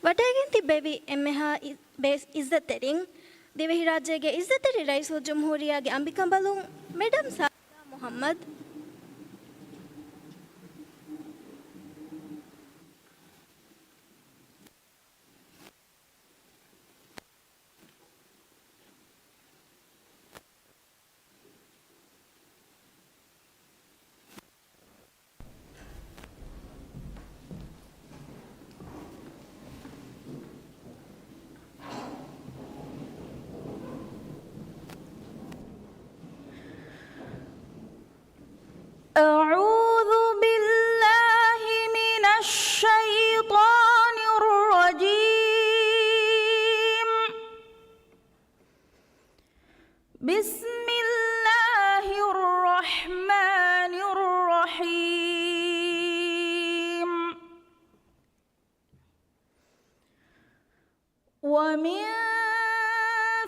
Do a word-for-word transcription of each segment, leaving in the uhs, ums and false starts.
ވަޑައިގެން ތިއްބެވި އެންމެހާ އި-، ބޭސް އިއްޒަތްތެރިން، ދިވެހިރާއްޖޭގެ އިއްޒަތްތެރި ރައީސުލްޖުމްހޫރިއްޔާގެ އަނބިކަނބަލުން މެޑަމް ސާޖިދާ މުޙައްމަދު. أعوذ بالله من الشيطان الرجيم. بسم الله الرحمن الرحيم. ومن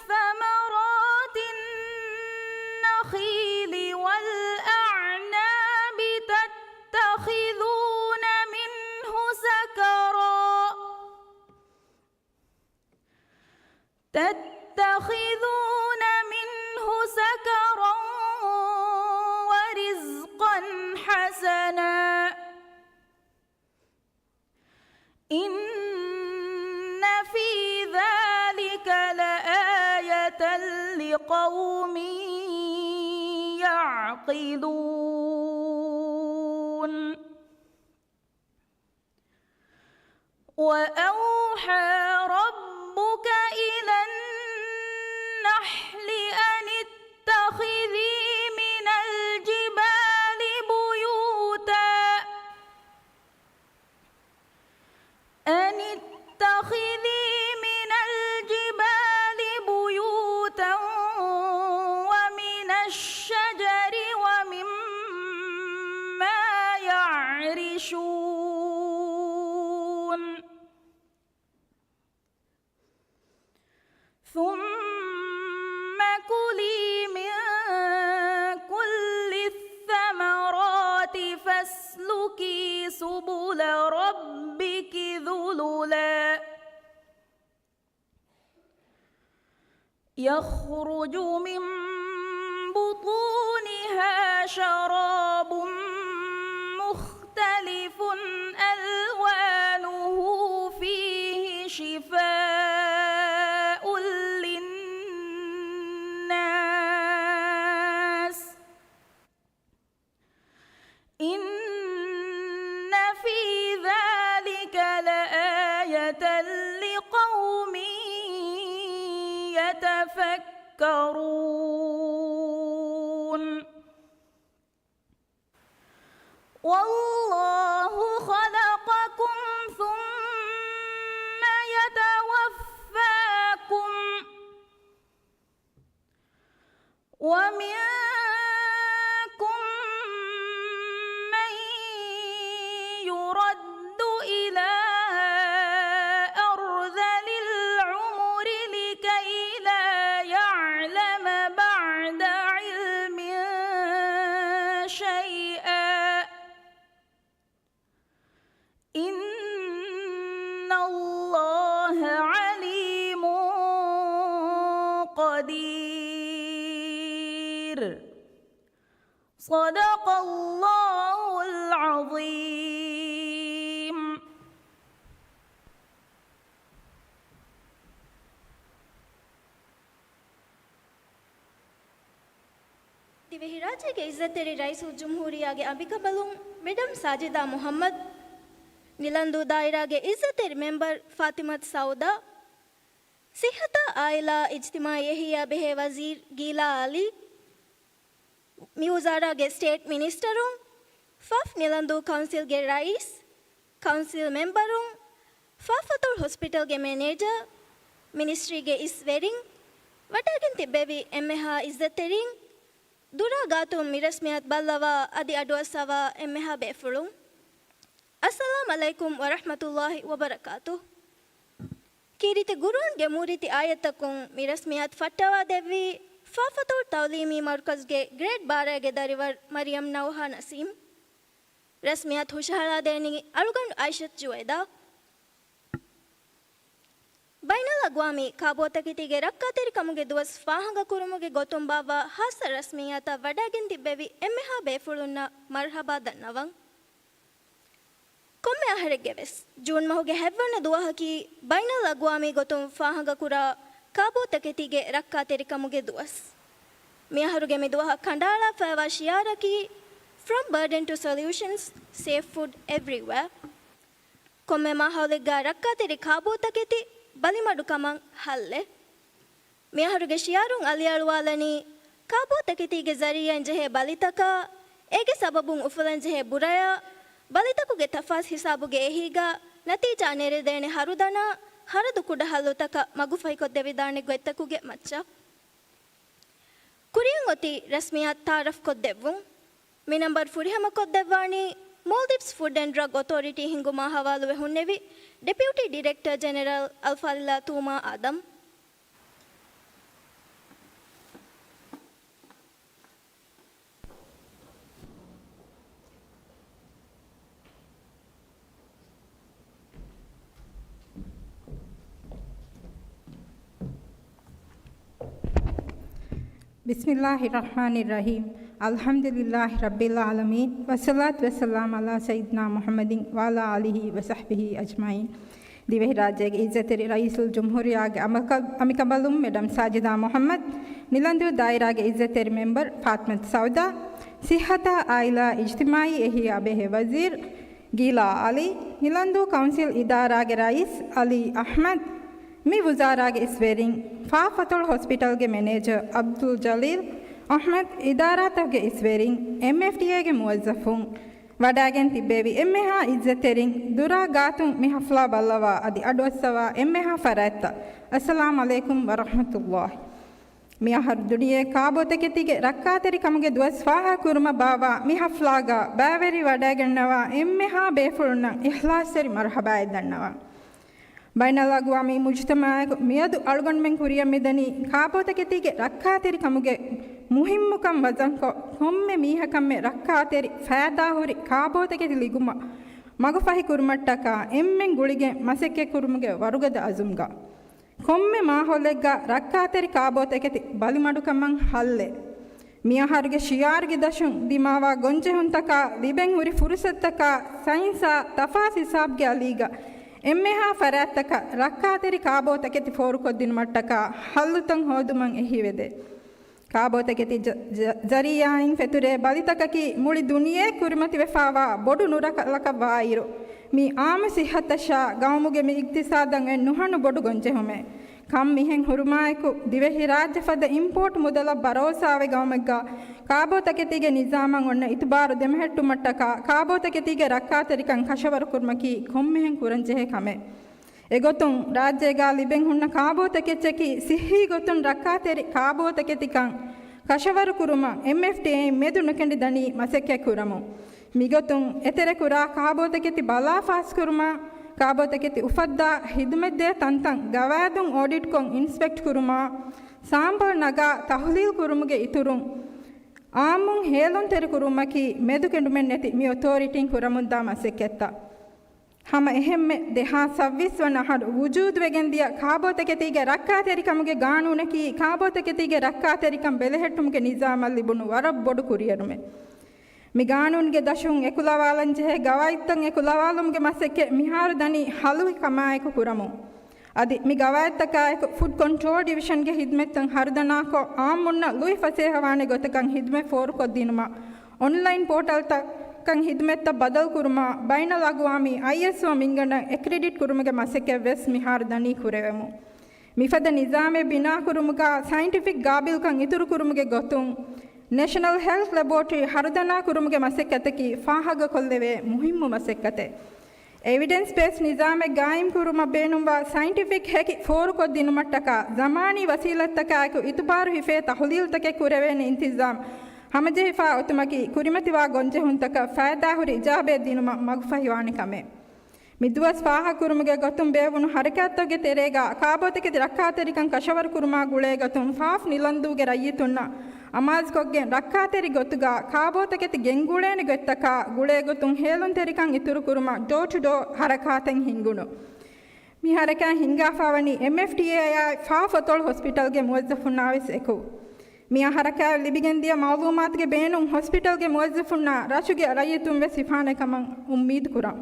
ثمرات النخيل والأعناب تتخذون منه سكرا، تتخذون منه سكرا ورزقا حسنا، إن في ذلك لآية لقوم يعقلون. وأوحى ربك إلى النحل أن اتخذي من الجبال بيوتا، أن اتخذي من الجبال بيوتا ومن الشجر ومما يعرشون. ثم كلي من كل الثمرات فاسلكي سبل ربك ذللا، يخرج من بطونها شراب مختلف ألوانه فيه شفاء للناس، إن في ذلك لآية لقوم يتفكرون. والله خلقكم ثم يتوفاكم، ومنكم من يرد إلى أرذل العمر لكي لا يعلم بعد علم شيئا، إن الله عليم قدير. صدق الله العظيم. ދިވެހިރާއްޖޭގެ އިއްޒަތްތެރި ރައީސުލްޖުމްހޫރިއްޔާގެ އަނބިކަނބަލުން މެޑަމް ސާޖިދާ މުޙައްމަދު، ނިލަންދޫ ދާއިރާގެ އިއްޒަތްތެރި މެމްބަރު ފާތިމަތު ސައުދާ، ޞިއްޙަތާ އާއިލާ އިޖްތިމާޢީ އެހީއާ ބެހޭ ވަޒީރު ގީލާ ޢަލީ، މި ވުޒާރާގެ ސްޓޭޓް މިނިސްޓަރުން، ފާފް ނިލަންދޫ ކައުންސިލްގެ ރައީސް، ކައުންސިލް މެމްބަރުން، ފާފަތޮޅު ހޮސްޕިޓަލްގެ މެނޭޖަރ، މިނިސްޓްރީގެ އިސް ވެރިން، ވަޑައިގެން ތިއްބެވި އެންމެހާ އިއްޒަތްތެރިން، ދުރާ ގާތުން މި ރަސްމިއްޔާތު ބައްލަވާ އަދި އަޑުއައްސަވާ އެންމެހާ ބޭފުޅުން. އައްސަލާމް ޢަލައިކުމް ވަރަޙްމަތުﷲި ވަބަރަކާތުހު. ކީރިތި ޤުރުއާންގެ މޫރިތި އާޔަތްތަކުން މި ރަސްމިއްޔާތު ފައްޓަވާދެއްވީ ފާފަތޮޅު ތަޢުލީމީ މަރުކަޒުގެ ގްރޭޑް ބާރައިގެ ދަރިވަރު މަރިޔަމް ނައުހާ ނަސީމް. ރަސްމިއްޔާތު ހުށަހަޅާދޭނީ އަޅުގަނޑު އައިޝަތު ޒުވޭދާ. ބައިނަލްއަގްވާމީ ކާބޯތަކެތީގެ ރައްކާތެރިކަމުގެ ދުވަސް ފާހަގަކުރުމުގެ ގޮތުން ބާއްވާ ހާއްސަ ރަސްމިއްޔާތަށް ވަޑައިގެން ތިއްބެވި އެންމެހާ ބޭފުޅުންނަށް މަރުޙަބާ ދަންނަވަން. ކޮންމެ އަހަރެއްގެ ވެސް ޖޫން މަހުގެ ހަތްވަނަ ދުވަހަކީ ބައިނަލްއަގްވާމީ ގޮތުން ފާހަގަކުރާ ކާބޯތަކެތީގެ ރައްކާތެރިކަމުގެ ދުވަސް. މިއަހަރުގެ މިދުވަހަށް ކަނޑައަޅާފައިވާ ޝިޢާރަކީ From Burden to Solutions, Safe Food Everywhere. ކޮންމެ މާހައުލެއްގަ ރައްކާތެރި ކާބޯތަކެތި ބަލިމަޑުކަމަށް ހައްލެއް. މިއަހަރުގެ ޝިޢާރުން އަލިއަޅުވާލަނީ، ކާބޯތަކެތީގެ ޒަރީޢާއިން ޖެހޭ ބަލިތަކާ، އޭގެ ސަބަބުން އުފުލަންޖެހޭ ބުރަޔާ، ބަލިތަކުގެ ތަފާސް ހިސާބުގެ އެހީގަ ނަތީޖާ ނެރެދޭނެ ހަރުދަނާ، ހަރަދު ކުޑަ ހައްލުތަކަށް މަގުފަހިކޮށްދެވިދާނެ ގޮތްތަކުގެ މައްޗަށް. ކުރިއަށް އޮތީ ރަސްމިއްޔާތު ތަޢާރަފް ކޮށްދެއްވުން. މި ނަންބަރު ފުރިހަމަ ކޮށްދެއްވާނީ މޯލްޑިވްސް ފުޑް އެންޑް ޑްރަގް އޮތޯރިޓީ ހިންގުމާ ހަވާލުވެ ހުންނެވި ޑެޕިއުޓީ ޑިރެކްޓަރ ޖެނެރަލް އަލްފާޟިލާ ތޫމާ އާދަމް. بسم الله الرحمن الرحيم. الحمد لله رب العالمين. والصلاة والسلام على سيدنا محمد وعلى آله وصحبه أجمعين. ދިވެހިރާއްޖޭގެ އިއްޒަތްތެރި ރައީސުލްޖުމްހޫރިއްޔާގެ އަމަކަ-، އަމިކަނބަލުން މެޑަމް ސާޖިދާ މުޙައްމަދު، ނިލަންދޫ ދާއިރާގެ އިއްޒަތްތެރި މެމްބަރު ފާތިމަތު ސައުދާ، ސިއްހަތާ އާއިލާ އިޖްތިމާޢީ އެހީއާ ބެހޭ ވަޒީރު ގީލާ ޢަލީ، ނިލަންދޫ ކައުންސިލް އިދާރާގެ ރައީސް ޢަލީ އަޙްމަދު، މި ވުޒާރާގެ އިސްވެރިން، ފާފަތޮޅު ހޮސްޕިޓަލްގެ މެނޭޖަރ ޢަބްދުލް ޖަލީލް އަޙްމަދު، އިދާރާތަކުގެ އިސްވެރިން، އެމްއެފްޑީއޭގެ މުވައްޒަފުން، ވަޑައިގެން ތިއްބެވި އެންމެހާ އިއްޒަތްތެރިން، ދުރާ ގާތުން މި ޙަފްލާ ބައްލަވާ އަދި އަޑުއައްސަވާ އެންމެހާ ފަރާތްތައް، އައްސަލާމް ޢަލައިކުމް ވަރަޙްމަތުﷲ. މިއަހަރު ދުނިޔެ ކާބޯތަކެތީގެ ރައްކާތެރިކަމުގެ ދުވަސް ފާހަގަކުރުމަށް ބާއްވާ މި ޙަފްލާގަ ބައިވެރިވަޑައިގަންނަވާ އެންމެހާ ބޭފުޅުންނަށް އިޚްލާޞްތެރި މަރުޙަބާއެއް ދަންނަވަން. ބައިނަލްއަގްވާމީ މުޖުތަމަޢަކު މިއަދު އަޅުގަނޑުމެން ކުރިއަށް މިދަނީ ކާބޯތަކެތީގެ ރައްކާތެރިކަމުގެ މުހިއްމުކަން ވަޒަންކޮށް، ކޮންމެ މީހަކަށްމެ ރައްކާތެރި ފައިދާހުރި ކާބޯތަކެތި ލިބުމަށް މަގުފަހިކުރުމަށްޓަކާ އެންމެން ގުޅިގެން މަސައްކަތްކުރުމުގެ ވަރުގަދަ ޢަޒުމްގަ. ކޮންމެ މާހައުލެއްގަ ރައްކާތެރި ކާބޯތަކެތި ބަލިމަޑުކަމަށް ހައްލެއް. މިއަހަރުގެ ޝިޢާރުގެ ދަށުން ދިމާވާ ގޮންޖެހުންތަކާ، ލިބެން ހުރި ފުރުޞަތުތަކާ، ސައިންސާ ތަފާސް ހިސާބުގެ އަލީގަ އެންމެހާ ފަރާތްތަކަށް ރައްކާތެރި ކާބޯތަކެތި ފޯރުކޮށްދިނުމަށްޓަކާ ހައްލުތައް ހޯދުމަށް އެހީވެދޭ. ކާބޯތަކެތި ޒަ-، ޒަ-، ޒަރީޢާއިން ފެތުރޭ ބަލިތަކަކީ މުޅި ދުނިޔެ ކުރިމަތިވެފާވާ ބޮޑު ނުރަކަލަކަށް ވާއިރު، މި އާއްމު ޞިއްޙަތަށާ ގައުމުގެ މި އިޤްތިޞާދަށް އެއް ނުހަނު ބޮޑު ގޮންޖެހުމެއް. ކަން މިހެން ހުރުމާއެކު، ދިވެހިރާއްޖެ ފަދަ އިމްޕޯޓް މުދަލަށް ބަރޯސާވެ ގައުމެއްގަ ކާބޯތަކެތީގެ ނިޒާމަށް އޮންނަ އިތުބާރު ދެމެހެއްޓުމަށްޓަކާ، ކާބޯތަކެތީގެ ރައްކާތެރިކަން ކަށަވަރުކުރުމަކީ ކޮންމެހެން ކުރަންޖެހޭ ކަމެއް. އެގޮތުން، ރާއްޖޭގަ ލިބެން ހުންނަ ކާބޯތަކެއްޗަކީ ޞިއްޙީ ގޮތުން ރައްކާތެރި ކާބޯތަކެތިކަން ކަށަވަރުކުރުމަށް އެމްއެފްޑީއޭ މެދު ނުކެނޑިދަނީ މަސައްކަތް ކުރަމުން. މިގޮތުން، އެތެރެކުރާ ކާބޯތަކެތި ބަލާ ފާސްކުރުމާ، ކާބޯތަކެތި އުފައްދާ ޚިދުމަތްދޭ ތަންތަން ގަވާއިދުން އޮޑިޓްކޮށް އިންސްޕެކްޓް ކުރުމާ، ސާމްޕަލް ނަގާ ތަޙްލީލް ކުރުމުގެ އިތުރުން، އާއްމުން ހޭލުންތެރިކުރުމަކީ މެދުކެނޑުމެއްނެތި މި އޮތޯރިޓީން ކުރަމުންދާ މަސައްކަތްތައް. ހަމަ އެހެންމެ، ދެހާސް ސައްބީސް ވަނަ އަހަރު ވުޖޫދުވެގެންދިޔަ ކާބޯތަކެތީގެ ރައްކާތެރިކަމުގެ ގާނޫނަކީ، ކާބޯތަކެތީގެ ރައްކާތެރިކަން ބެލެހެއްޓުމުގެ ނިޒާމަށް ލިބުނު ވަރަށް ބޮޑު ކުރިއެރުމެއް. މި ގާނޫނުގެ ދަށުން އެކުލަވާލަންޖެހޭ ގަވާއިދުތައް އެކުލަވާލުމުގެ މަސައްކަތް މިހާރު ދަނީ ހަލުކި ކަމާއެކު ކުރަމުން. އަދި މި ގަވާއިދުތަކާއެކު ފުޑް ކޮންޓްރޯލް ޑިވިޝަންގެ ހިދުމަތްތައް ހަރުދަނާކޮށް، އާއްމުންނަށް ލުއި ފަސޭހަވާނެ ގޮތަކަށް ހިދުމަތް ފޯރުކޮށްދިނުމަށް، އޮންލައިން ޕޯޓަލްތަކަށް ހިދުމަތްތައް ބަދަލުކުރުމަށް، ބައިނަލްއަގްވާމީ އައިއެސްއޯ މިންގަނޑަށް އެކްރިޑިޓް ކުރުމުގެ މަސައްކަތް ވެސް މިހާރު ދަނީ ކުރެވެމުން. މިފަދަ ނިޒާމެއް ބިނާކުރުމުގަ ސައިންޓިފިކް ގާބިލްކަން އިތުރުކުރުމުގެ ގޮތުން، ނޭޝަނަލް ހެލްތް ލެބޯޓްރީ ހަރުދަނާ ކުރުމުގެ މަސައްކަތަކީ ފާހަގަކޮށްލެވޭ މުހިއްމު މަސައްކަތެއް. އެވިޑެންސް ބޭސް ނިޒާމެއް ގާއިމްކުރުމަށް ބޭނުންވާ ސައިންޓިފިކް ހެކި ފޯރުކޮށްދިނުމަށްޓަކާ، ޒަމާނީ ވަސީލަތްތަކާއެކު އިތުބާރު ހިފޭ ތަޙުލީލްތަކެއް ކުރެވޭނެ އިންތިޒާމް ހަމަޖެހިފާ އޮތުމަކީ، ކުރިމަތިވާ ގޮންޖެހުންތަކަށް ފައިދާހުރި އިޖާބައެއް ދިނުމަށް މަގުފަހިވާނެ ކަމެއް. މިދުވަސް ފާހަގަކުރުމުގެ ގޮތުން ބޭއްވުނު ހަރަކާތްތަކުގެ ތެރޭގަ ކާބޯތަކެތި ރައްކާތެރިކަން ކަށަވަރުކުރުމާ ގުޅޭ ގޮތުން ފާފް ނިލަންދޫގެ ރައްޔިތުންނަށް އަމާޒުކޮށްގެން ރައްކާތެރި ގޮތުގަ ކާބޯތަކެތި ގެންގުޅޭނެ ގޮތްތަކާ ގުޅޭ ގޮތުން ހޭލުންތެރިކަން އިތުރުކުރުމަށް ޑޯ ޓު ޑޯ ހަރަކާތެއް ހިންގުނު. މި ހަރަކާތް ހިންގާފާވަނީ އެމްއެފްޓީއޭއާއި ފާފަތޮޅު ހޮސްޕިޓަލްގެ މުވައްޒަފުންނާވެސް އެކު. މިއާ ހަރަކާތް ލިބިގެންދިޔަ މައުލޫމާތުގެ ބޭނުން ހޮސްޕިޓަލްގެ މުވައްޒަފުންނާ ރަށުގެ ރައްޔިތުން ވެސް ހިފާނެ ކަމަށް އުއްމީދު ކުރަން.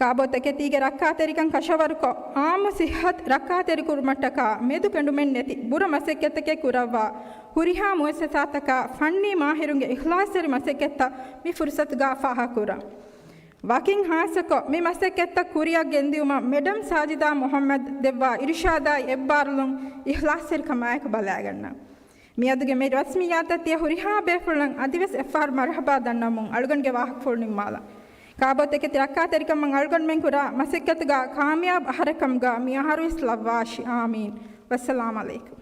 ކާބޯތަކެތީގެ ރައްކާތެރިކަން ކަށަވަރުކޮށް، އާއްމު ސިއްހަތު ރައްކާތެރިކުރުމަށްޓަކާ މެދުކެނޑުމެއް ނެތި ބުރަ މަސައްކަތްތަކެއް ކުރައްވާ، ހުރިހާ މުއައްސަސާތަކާ ފަންނީ މާހިރުންގެ އިޚްލާޞްތެރި މަސައްކަތްތައް މި ފުރުސަތުގަ ފާހަގަކުރަން. ވަކިން ހާއްސަކޮށް، މި މަސައްކަތްތައް ކުރިއަށް ގެންދިއުމަށް މެޑަމް ސާޖިދާ މުޙައްމަދު ދެއްވާ އިރުޝާދާއި އެއްބާރުލުން އިޚްލާޞްތެރިކަމާއެކު ބަލާގަންނަން. މިއަދުގެ މި ރަސްމިއްޔާތަށް ތިޔަ ހުރިހާ ބޭފުޅުން އަދިވެސް އެއްފަހަރު މަރުޙަބާ ދަންނަވަމުން އަޅުގަނޑުގެ ވާހަކަފުޅު ނިންމާލަން. ކާބޯތަކެތި ރައްކާތެރިކަމަށް އަޅުގަނޑުމެން ކުރާ މަސައްކަތުގަ ކާމިޔާބު އަހަރެއް ކަމުގަ މި އަހަރުވެސް ލައްވާށި. އާމީން. ވައްސަލާމް ޢަލައިކުމް.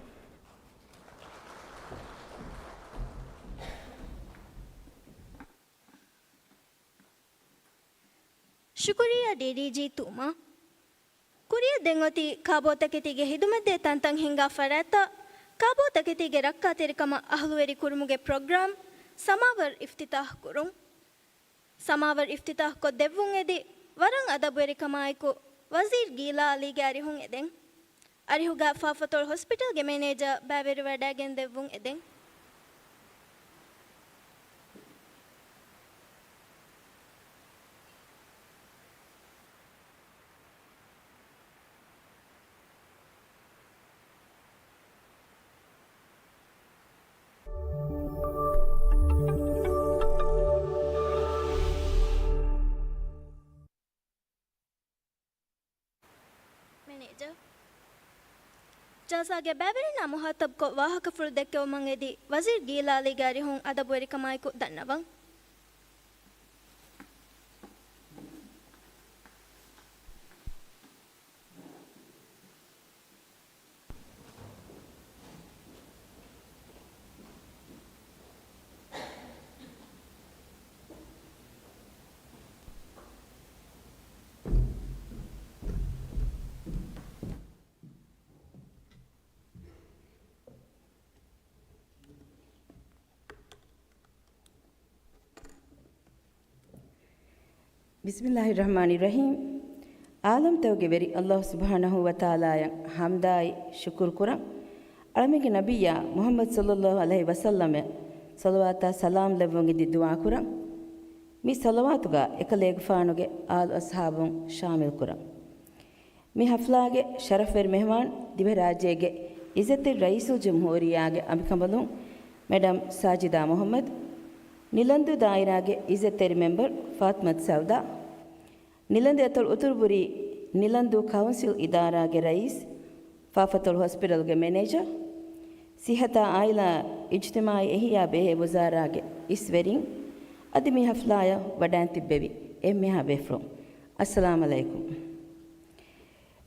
ޝުކުރިއްޔާ ޑީޑީޖީ ތޫމާ. ކުރިއަށް ދެން އޮތީ ކާބޯތަކެތީގެ ހިދުމަތްދޭ ތަންތަން ހިންގާ ފަރާތްތައް ކާބޯތަކެތީގެ ރައްކާތެރިކަމަށް އަހުލުވެރި ކުރުމުގެ ޕްރޮގްރާމް ސަމާވަރު އިފްތިތާޙު ކުރުން. ސަމާވަރު އިފްތިތާޙުކޮށް ދެއްވުން އެދި، ވަރަށް އަދަބުވެރިކަމާއެކު ވަޒީރު ގީލާ އަލީގެ އަރިހުން އެދެން. އަރިހުގަ ފާފަތޮޅު ހޮސްޕިޓަލްގެ މެނޭޖަރ ބައިވެރިވަޑައިގެން ދެއްވުން އެދެން. މެނޭޖަރ. ޖަލްސާގެ ބައިވެރިންނާ މުހާތަބްކޮށް ވާހަކަފުޅު ދެއްކެވުމަށް އެދި، ވަޒީރު ގީލާ އަލީގެ އަރިހުން އަދަބުވެރިކަމާއެކު ދަންނަވަން. ބިސްމިއްލާހި ރަޙްމާނި ރަޙީމް. ޢާލަމްތަކުގެ ވެރި ﷲ ސުބްޙާނަހޫ ވަތަޢާލާއަށް ޙަމްދާއި ޝުކުރު ކުރަން. އަޅަމެންގެ ނަބިއްޔާ މުޙައްމަދު ޞައްލައްލާހު ޢަލައިހި ވަސައްލަމަށް ޞަލަވާތާ ސަލާމް ލެއްވުން އެދި ދުޢާ ކުރަން. މި ޞަލަވާތުގަ އެކަލޭގެފާނުގެ އާލު އަޞްޙާބުން ޝާމިލް ކުރަން. މި ޙަފްލާގެ ޝަރަފްވެރި މެހެމާން ދިވެހިރާއްޖޭގެ ޢިއްޒަތްތެރި ރައީސުލްޖުމްހޫރިއްޔާގެ އަނބިކަނބަލުން މެޑަމް ސާޖިދާ މުޙައްމަދު، ނިލަންދޫ ދާއިރާގެ ޢިއްޒަތްތެރި މެމްބަރު ފާތިމަތު ސައުދާ، ނިލަންދޫ އަތޮޅު އުތުރުބުރީ ނިލަންދޫ ކައުންސިލް އިދާރާގެ ރައީސް، ފާފަތޮޅު ހޮސްޕިޓަލްގެ މެނޭޖަރ، ސިއްހަތާ އާއިލާ އިޖްތިމާޢީ އެހްޔާ ބެހޭ ވުޒާރާގެ އިސްވެރިން، އަދި މި ޙަފްލާޔަށް ވަޑައިން ތިއްބެވި އެންމެހާ ބޭފުޅުން، އައްސަލާމް ޢަލައިކުމް.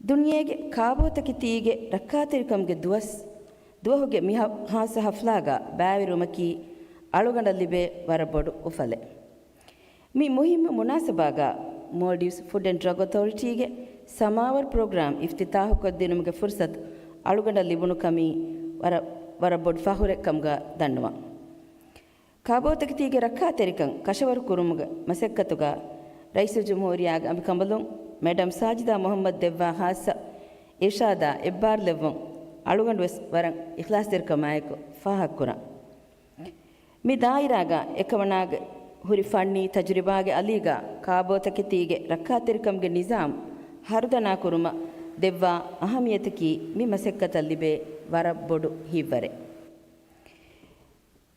ދުނިޔޭގެ ކާބޯތަކެތީގެ ރައްކާތެރިކަމުގެ ދުވަސް، ދުވަހުގެ މި ހަ-، ހާއްސަ ޙަފްލާގަ ބައިވެރިވުމަކީ އަޅުގަނޑަށް ލިބޭ ވަރަށް ބޮޑު އުފަލެއް. މި މުހިއްމު މުނާސަބާގަ މޯލްޑިވްސް ފުޑް އެންޑް ޑްރަގް އޮތޯރިޓީގެ ސަމާވަރު ޕްރޮގްރާމް އިފްތިތާޙުކޮށްދިނުމުގެ ފުރުޞަތު އަޅުގަނޑަށް ލިބުނު ކަމީ ވަރަށް، ވަރަށް ބޮޑު ފަޚުރެއް ކަމުގަ ދަންނަވަން. ކާބޯތަކެތީގެ ރައްކާތެރިކަން ކަށަވަރު ކުރުމުގެ މަސައްކަތުގަ ރައީސުލްޖުމްހޫރިއްޔާގެ އަނބިކަނބަލުން މެޑަމް ސާޖިދާ މުޙައްމަދު ދެއްވާ ޚާއްޞަ އިރްޝާދާ އެއްބާރުލެއްވުން އަޅުގަނޑުވެސް ވަރަށް އިޚްލާޞްތެރިކަމާއެކު ފާހަގަކުރަން. މި ދާއިރާގަ އެކަމަނާގެ ހުރި ފަންނީ ތަޖުރިބާގެ އަލީގަ ކާބޯތަކެތީގެ ރައްކާތެރިކަމުގެ ނިޒާމް ހަރުދަނާކުރުމަށް ދެއްވާ އަހައްމިޔަތަކީ މި މަސައްކަތަށް ލިބޭ ވަރަށް ބޮޑު ހިތްވަރެއް.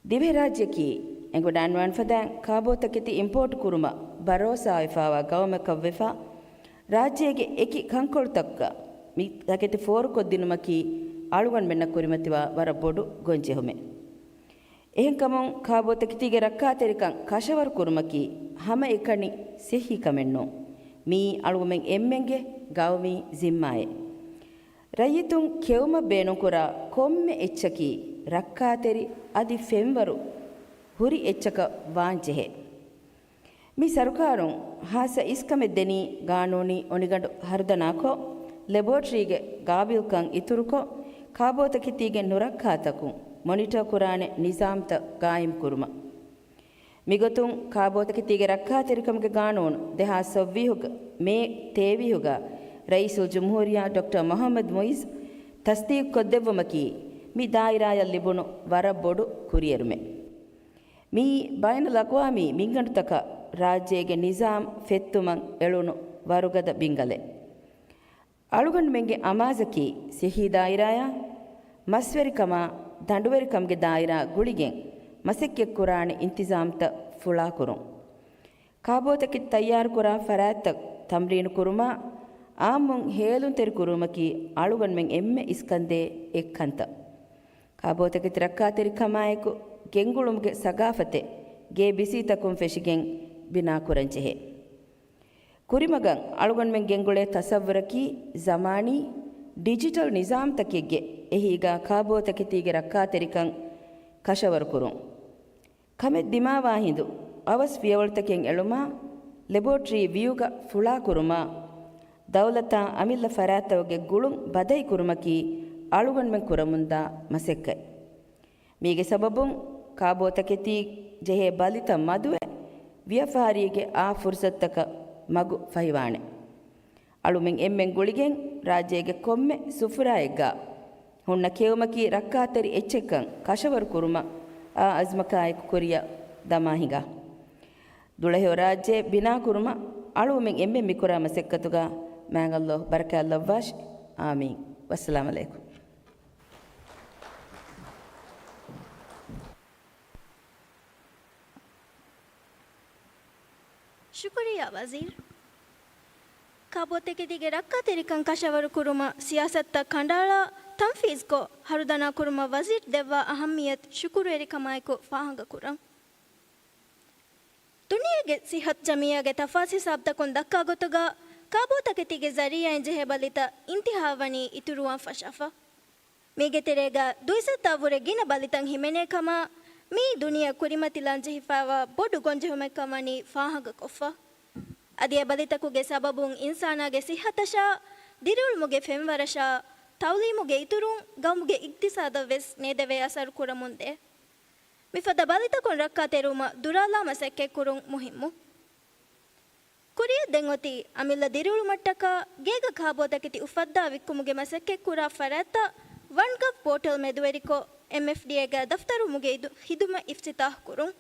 ދިވެހިރާއްޖެއަކީ އެނގިވަޑައިންވާން ފަދައިން ކާބޯތަކެތި އިމްޕޯޓް ކުރުމަށް ބަރޯސާވެފާވާ ގައުމަކަށްވެފަ، ރާއްޖޭގެ އެކި ކަންކޮޅުތަކުގަ މި ތަކެތި ފޯރުކޮށްދިނުމަކީ އަޅުގަނޑުމެންނަށް ކުރިމަތިވާ ވަރަށް ބޮޑު ގޮންޖެހުމެއް. އެހެންކަމުން ކާބޯތަކެތީގެ ރައްކާތެރިކަން ކަށަވަރު ކުރުމަކީ ހަމައެކަނި ސިއްހީ ކަމެއް ނޫން. މިއީ އަޅުގަމެން އެންމެންގެ ގައުމީ ޒިންމާއެއް. ރައްޔިތުން ކެއުމަށް ބޭނުންކުރާ ކޮންމެ އެއްޗަކީ ރައްކާތެރި އަދި ފެންވަރު ހުރި އެއްޗަކަށް ވާންޖެހޭ. މި ސަރުކާރުން ހާއްސަ އިސްކަމެއް ދެނީ ގާނޫނީ އޮނިގަނޑު ހަރުދަނާކޮށް، ލެބޯޓްރީގެ ގާބިލްކަން އިތުރުކޮށް، ކާބޯތަކެތީގެ ނުރައްކާތަކުން މޮނިޓަރ ކުރާނެ ނިޒާމްތައް ގާއިމްކުރުމަށް. މިގޮތުން ކާބޯތަކެތީގެ ރައްކާތެރިކަމުގެ ގާނޫނު ދެހާސް ސައްވީހުގެ މޭ ތޭވީހުގަ ރައީސުލްޖުމްހޫރިއްޔާ ޑޮކްޓަރ މުޙައްމަދު މުޢިއްޒު ތަޞްދީޤުކޮށްދެއްވުމަކީ، މި ދާއިރާޔަށް ލިބުނު ވަރަށް ބޮޑު ކުރިއެރުމެއް. މިއީ ބައިނަލްއަޤްވާމީ މިންގަނޑުތަކަށް ރާއްޖޭގެ ނިޒާމް ފެއްތުމަށް އެޅުނު ވަރުގަދަ ބިންގަލެއް. އަޅުގަނޑުމެންގެ އަމާޒަކީ، ސިއްހީ ދާއިރާޔާ މަސްވެރިކަމާ ދަނޑުވެރިކަމުގެ ދާއިރާ ގުޅިގެން މަސައްކަތްކުރާނެ އިންތިޒާމްތައް ފުޅާކުރުން. ކާބޯތަކެތި ތައްޔާރުކުރާ ފަރާތްތައް ތަމްރީނުކުރުމާ، އާއްމުން ހޭލުންތެރިކުރުމަކީ އަޅުގަނޑުމެން އެންމެ އިސްކަންދޭ އެއްކަންތައް. ކާބޯތަކެތި ރައްކާތެރިކަމާއެކު ގެންގުޅުމުގެ ސަގާފަތެއް ގޭބިސީ ތަކުން ފެށިގެން ބިނާކުރަންޖެހޭ. ކުރިމަގަށް އަޅުގަނޑުމެން ގެންގުޅޭ ތަސައްވުރަކީ، ޒަމާނީ ޑިޖިޓަލް ނިޒާމްތަކެއްގެ އެހީގަ ކާބޯތަކެތީގެ ރައްކާތެރިކަން ކަށަވަރުކުރުން. ކަމެއް ދިމާވާ ހިނދު އަވަސް ފިޔަވަޅުތަކެއް އެޅުމާ، ލެބޯޓްރީ ވިއުގަ ފުޅާކުރުމާ، ދައުލަތާ އަމިއްލަ ފަރާތްތަކުގެ ގުޅުން ބަދަހި ކުރުމަކީ އަޅުގަނޑުމެން ކުރަމުންދާ މަސައްކަތް. މީގެ ސަބަބުން ކާބޯތަކެތީ ޖެހޭ ބަލިތައް މަދުވެ، ވިޔަފާރީގެ އާ ފުރުސަތުތަކަށް މަގު ފަހިވާނެ. އަޅުމެން އެންމެން ގުޅިގެން ރާއްޖޭގެ ކޮންމެ ސުފުރާއެއްގަ ހުންނަ ކެއުމަކީ ރައްކާތެރި އެއްޗެއްކަން ކަށަވަރު ކުރުމަށް އާ އަޒްމަކާއެކު ކުރިއަށް ދަމާ ހިނގާ. ދުޅަހެޔޮ ރާއްޖެ ބިނާކުރުމަށް އަޅުމެން އެންމެން މިކުރާ މަސައްކަތުގަ މާތް ﷲ ބަރަކާތްލައްވާށި. އާމީން. ވައްސަލާމް ޢަލައިކުމް. ޝުކުރިއްޔާ ވަޒީރު. ކާބޯތަކެތީގެ ރައްކާތެރިކަން ކަށަވަރު ކުރުމަށް ސިޔާސަތުތައް ކަނޑައަޅާ ތަންފީޒުކޮށް ހަރުދަނާ ކުރުމަށް ވަޒީރު ދެއްވާ އަހައްމިއްޔަތު ޝުކުރުވެރިކަމާއެކު ފާހަގަކުރަން. ދުނިޔޭގެ ސިއްހަތު ޖަމިއްޔާގެ ތަފާސް ހިސާބުތަކުން ދައްކާ ގޮތުގަ، ކާބޯތަކެތީގެ ޒަރީއާއިން ޖެހޭ ބަލިތައް އިންތިހާވަނީ އިތުރުވާން ފަށާފަ. މީގެ ތެރޭގަ ދުއިސައްތައަށްވުރެ ގިނަ ބަލިތައް ހިމެނޭ ކަމަށް މިއީ ދުނިޔެއަށް ކުރިމަތިލަން ޖެހިފައިވާ ބޮޑު ގޮންޖެހުމެއްކަން ވަނީ ފާހަގަކޮށްފަ. އަދި އެ ބަލިތަކުގެ ސަބަބުން އިންސާނާގެ ސިއްހަތަށާ، ދިރިއުޅުމުގެ ފެންވަރަށާ، ތައުލީމުގެ އިތުރުން ގައުމުގެ އިގްތިސާދަށް ވެސް ނޭދެވޭ އަސަރު ކުރަމުންދޭ. މިފަދަ ބަލިތަކުން ރައްކާތެރިވުމަށް ދުރާލާ މަސައްކަތްކުރުން މުހިއްމު. ކުރިއަށް ދެން އޮތީ އަމިއްލަ ދިރިއުޅުމަށްޓަކާ ގޭގަ ކާބޯތަކެތި އުފައްދާ ވިއްކުމުގެ މަސައްކަތްކުރާ ފަރާތްތައް ވަން ގަވް ޕޯޓަލް މެދުވެރިކޮށް، އެމްއެފްޑީއޭގަ ދަފްތަރުވުމުގެ އިދު-، ހިދުމަތް އިފްތިތާޙް ކުރުން.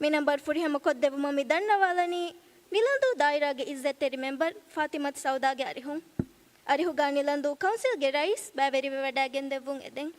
މި ނަންބަރު ފުރިހަމަކޮށްދެއްވުމަށް މި ދަންނަވާލަނީ ނިލަންދޫ ދާއިރާގެ އިއްޒަތްތެރި މެމްބަރު ފާތިމަތު ސައުދާގެ އަރިހުން. އަރިހުގަ ނިލަންދޫ ކައުންސިލްގެ ރައީސް ބައިވެރިވެވަޑައިގެންދެއްވުން އެދެން.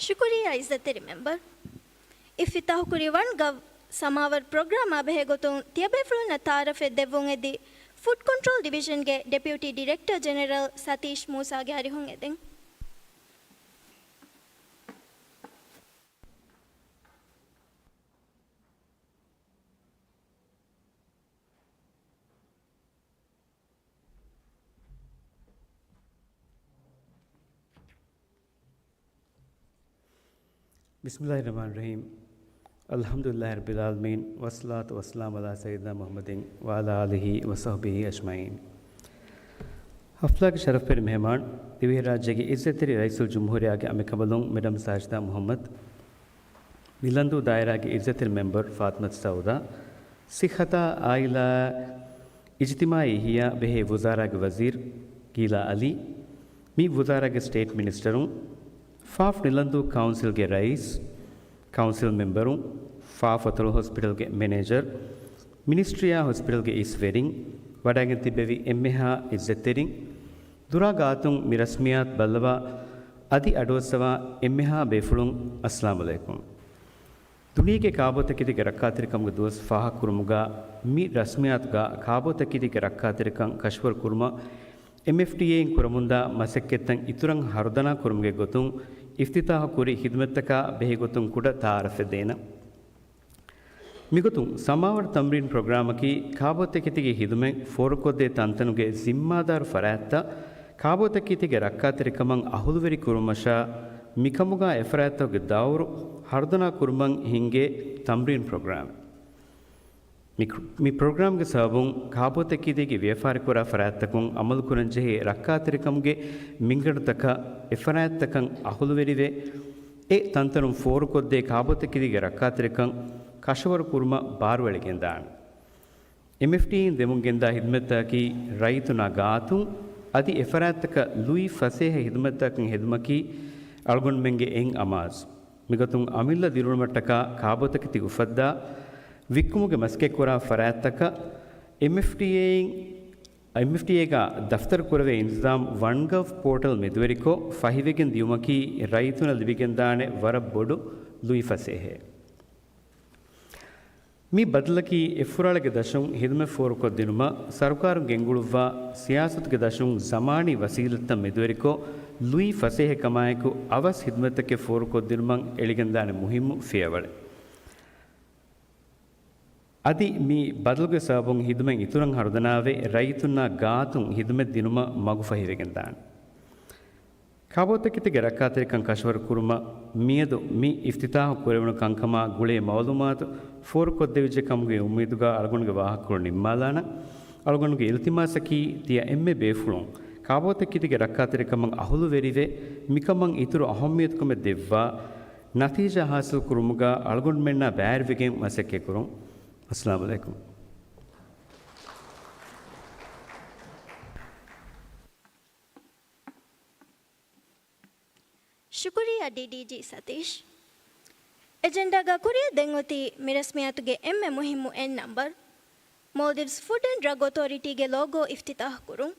ޝުކުރިއްޔާ އިއްޒަތްތެރި މެމްބަރު. އިފްތިތާޙުކުރި ވަން ގަވް ސަމާވަރު ޕްރޮގްރާމާ ބެހޭ ގޮތުން ތިޔަބޭފުޅުންނަށް ތައާރަފެއް ދެއްވުން އެދި، ފުޑް ކޮންޓްރޯލް ޑިވިޝަންގެ ޑެޕިއުޓީ ޑިރެކްޓަރ ޖެނެރަލް ސަތީޝް މޫސާގެ އަރިހުން އެދެން. بسم الله الرحمن الرحيم. الحمد لله رب العالمين، والصلاة والسلام على سيدنا محمد وعلى آله وصحبه أجمعين. ހަފްލާގެ ޝަރަފްވެރި މެހެމާން، ދިވެހިރާއްޖޭގެ އިއްޒަތްތެރި ރައީސުލްޖުމްހޫރިއްޔާގެ އަނބިކަނބަލުން މެޑަމް ސާޖިދާ މުޙައްމަދު، ނިލަންދޫ ދާއިރާގެ އިއްޒަތްތެރި މެމްބަރު ފާތިމަތު ސައުދާ، ޞިއްޙަތާ އާއިލާ އިޖްތިމާޢީ އިޙްޔާ ބެހޭ ވުޒާރާގެ ވަޒީރު ގީލާ ޢަލީ، މި ވުޒާރާގެ ސްޓޭޓް މިނިސްޓަރުން، ފާފް ނިލަންދޫ ކައުންސިލްގެ ރައީސް، ކައުންސިލް މެމްބަރުން، ފާފް އަތޮޅު ހޮސްޕިޓަލްގެ މެނޭޖަރު، މިނިސްޓްރީއާ ހޮސްޕިޓަލްގެ އިސްވެރިން، ވަޑައިގެން ތިއްބެވި އެންމެހާ އިއްޒަތްތެރިން، ދުރާ ގާތުން މި ރަސްމިއްޔާތު ބައްލަވާ އަދި އަޑުއައްސަވާ އެންމެހާ ބޭފުޅުން، އައްސަލާމު ޢަލައިކުމް. ދުނިޔޭގެ ކާބޯތަކެތީގެ ރައްކާތެރިކަމުގެ ދުވަސް ފާހަގަކުރުމުގަ މި ރަސްމިއްޔާތުގަ ކާބޯތަކެތީގެ ރައްކާތެރިކަން ކަށަވަރު ކުރުމަށް އެމްއެފްޑީއޭއިން ކުރަމުންދާ މަސައްކަތްތައް އިތުރަށް ހަރުދަނާ ކުރުމުގެ ގޮތުން އިފްތިތާހު ކުރި ހިދުމަތްތަކާ ބެހޭގޮތުން ކުޑަ ތައާރަފެއް ދޭނަން. މިގޮތުން ސަމާވަރު ތަމްރީން ޕްރޮގްރާމަކީ ކާބޯތަކެތީގެ ހިދުމަތް ފޯރުކޮށްދޭ ތަންތަނުގެ ޒިންމާދާރު ފަރާތްތައް ކާބޯތަކެތީގެ ރައްކާތެރިކަމަށް އަހުލުވެރި ކުރުމަށާ، މިކަމުގާ އެފަރާތްތަކުގެ ދައުރު ހަރުދަނާ ކުރުމަށް ހިންގޭ ތަމްރީން ޕްރޮގްރާމެއް. މި، މި ޕްރޮގްރާމްގެ ސަބަބުން ކާބޯތަކެތީގެ ވިޔަފާރިކުރާ ފަރާތްތަކުން އަމަލުކުރަންޖެހޭ ރައްކާތެރިކަމުގެ މިންގަނޑުތަކަށް އެފަރާތްތަކަށް އަހުލުވެރިވެ، އެ ތަންތަނުން ފޯރުކޮށްދޭ ކާބޯތަކެތީގެ ރައްކާތެރިކަން ކަށަވަރު ކުރުމަށް ބާރުއެޅިގެންދާނެ. އެމްއެފްޑީއިން ދެމުން ގެންދާ ހިދުމަތްތަކަކީ ރައްޔިތުންނާ ގާތުން އަދި އެފަރާތްތަކަށް ލުއި ފަސޭހަ ހިދުމަތްތަކަކަށް ހެދުމަކީ އަޅުގަނޑުމެންގެ އެއް އަމާޒު. މިގޮތުން އަމިއްލަ ދިރިއުޅުމަށްޓަކާ ކާބޯތަކެތި އުފައްދާ، ވިއްކުމުގެ މަސައްކަތްކުރާ ފަރާތްތަކަށް އެމްއެފްޑީއޭއިން، އެމްއެފްޑީއޭގާ ދަފްތަރު ކުރެވޭ އިންތިޒާމް ވަންގަވް ޕޯޓަލް މެދުވެރިކޮށް ފަހިވެގެން ދިޔުމަކީ ރައްޔިތުންނަށް ލިބިގެންދާނެ ވަރަށް ބޮޑު ލުއި ފަސޭހައެއް. މި ބަދަލަކީ އެއްފުރާޅުގެ ދަށުން ހިދުމަތް ފޯރުކޮށްދިނުމަށް ސަރުކާރުން ގެންގުޅުއްވާ ސިޔާސަތުގެ ދަށުން ޒަމާނީ ވަސީލަތްތައް މެދުވެރިކޮށް، ލުއި ފަސޭހަކަމާއެކު އަވަސް ހިދުމަތްތަކެއް ފޯރުކޮށްދިނުމަށް އެޅިގެންދާނެ މުހިއްމު ފިޔަވަޅެއް. އަދި މި ބަދަލުގެ ސަބަބުން ހިދުމަތް އިތުރަށް ހަރުދަނާވެ، ރައްޔިތުންނާ ގާތުން ހިދުމަތް ދިނުމަށް މަގުފަހިވެގެންދާނެ. ކާބޯތަކެތީގެ ރައްކާތެރިކަން ކަށަވަރު ކުރުމަށް މިއަދު މި އިފްތިތާހު ކުރެވުނު ކަންކަމާ ގުޅޭ މައުލޫމާތު ފޯރުކޮށްދެވިއްޖެ ކަމުގެ އުއްމީދުގާ އަޅުގަނޑުގެ ވާހަކަކޮޅު ނިންމާލާނަން. އަޅުގަނޑުގެ އިލްތިމާސަކީ ތިޔަ އެންމެ ބޭފުޅުން ކާބޯތަކެތީގެ ރައްކާތެރިކަމަށް އަހުލުވެރިވެ، މިކަމަށް އިތުރު އަހައްމިޔަތުކަމެއް ދެއްވާ، ނަތީޖާ ހާސިލް ކުރުމުގާ އަޅުގަނޑުމެންނާ ބައިވެރިވެގެން މަސައްކަތް ކުރުން. އައްސަލާމު ޢަލައިކުމް. ޝުކުރިއްޔާ ޑީޑީޖީ ސަތީޝް. އެޖެންޑާގާ ކުރިއަށް ދެން އޮތީ މި ރަސްމިއްޔާތުގެ އެންމެ މުހިއްމު އެއް ނަމްބަރު، މޯލްޑިވްސް ފުޑް އެންޑް ޑްރަގް އޮތޯރިޓީގެ ލޯގޯ އިފްތިތާޙު ކުރުން.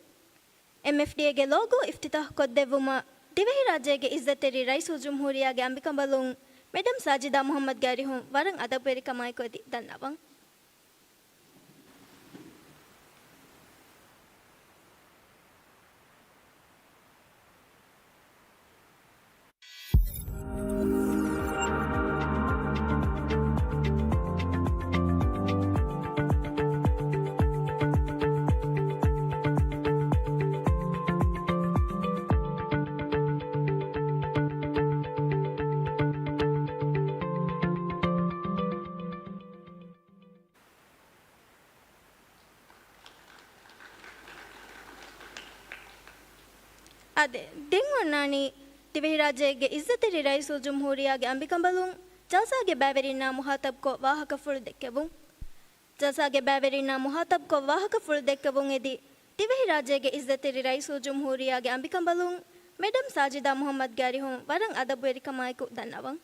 އެމްއެފްޑީއޭގެ ލޯގޯ އިފްތިތާޙު ކޮށްދެއްވުމަށް ދިވެހިރާއްޖޭގެ އިއްޒަތްތެރި ރައީސުލްޖުމްހޫރިއްޔާގެ އަނބިކަނބަލުން މެޑަމް ސާޖިދާ މުޙައްމަދުގެ އަރިހުން ވަރަށް އަދަބުވެރިކަމާއެކު އެދި ދަންނަވަން. އާދެ، ދެން އޮންނާނީ ދިވެހިރާއްޖޭގެ އިއްޒަތްތެރި ރައީސުލްޖުމްހޫރިއްޔާގެ އަނބިކަނބަލުން ޖަލްސާގެ ބައިވެރިންނާ މުޚާޠަބްކޮށް ވާހަކަފުޅު ދެއްކެވުން. ޖަލްސާގެ ބައިވެރިންނާ މުޚާޠަބްކޮށް ވާހަކަފުޅު ދެއްކެވުން އެދި، ދިވެހިރާއްޖޭގެ އިއްޒަތްތެރި ރައީސުލްޖުމްހޫރިއްޔާގެ އަނބިކަނބަލުން މެޑަމް ސާޖިދާ މުޙައްމަދުގެ އަރިހުން ވަރަށް އަދަބުވެރިކަމާއެކު ދަންނަވަން.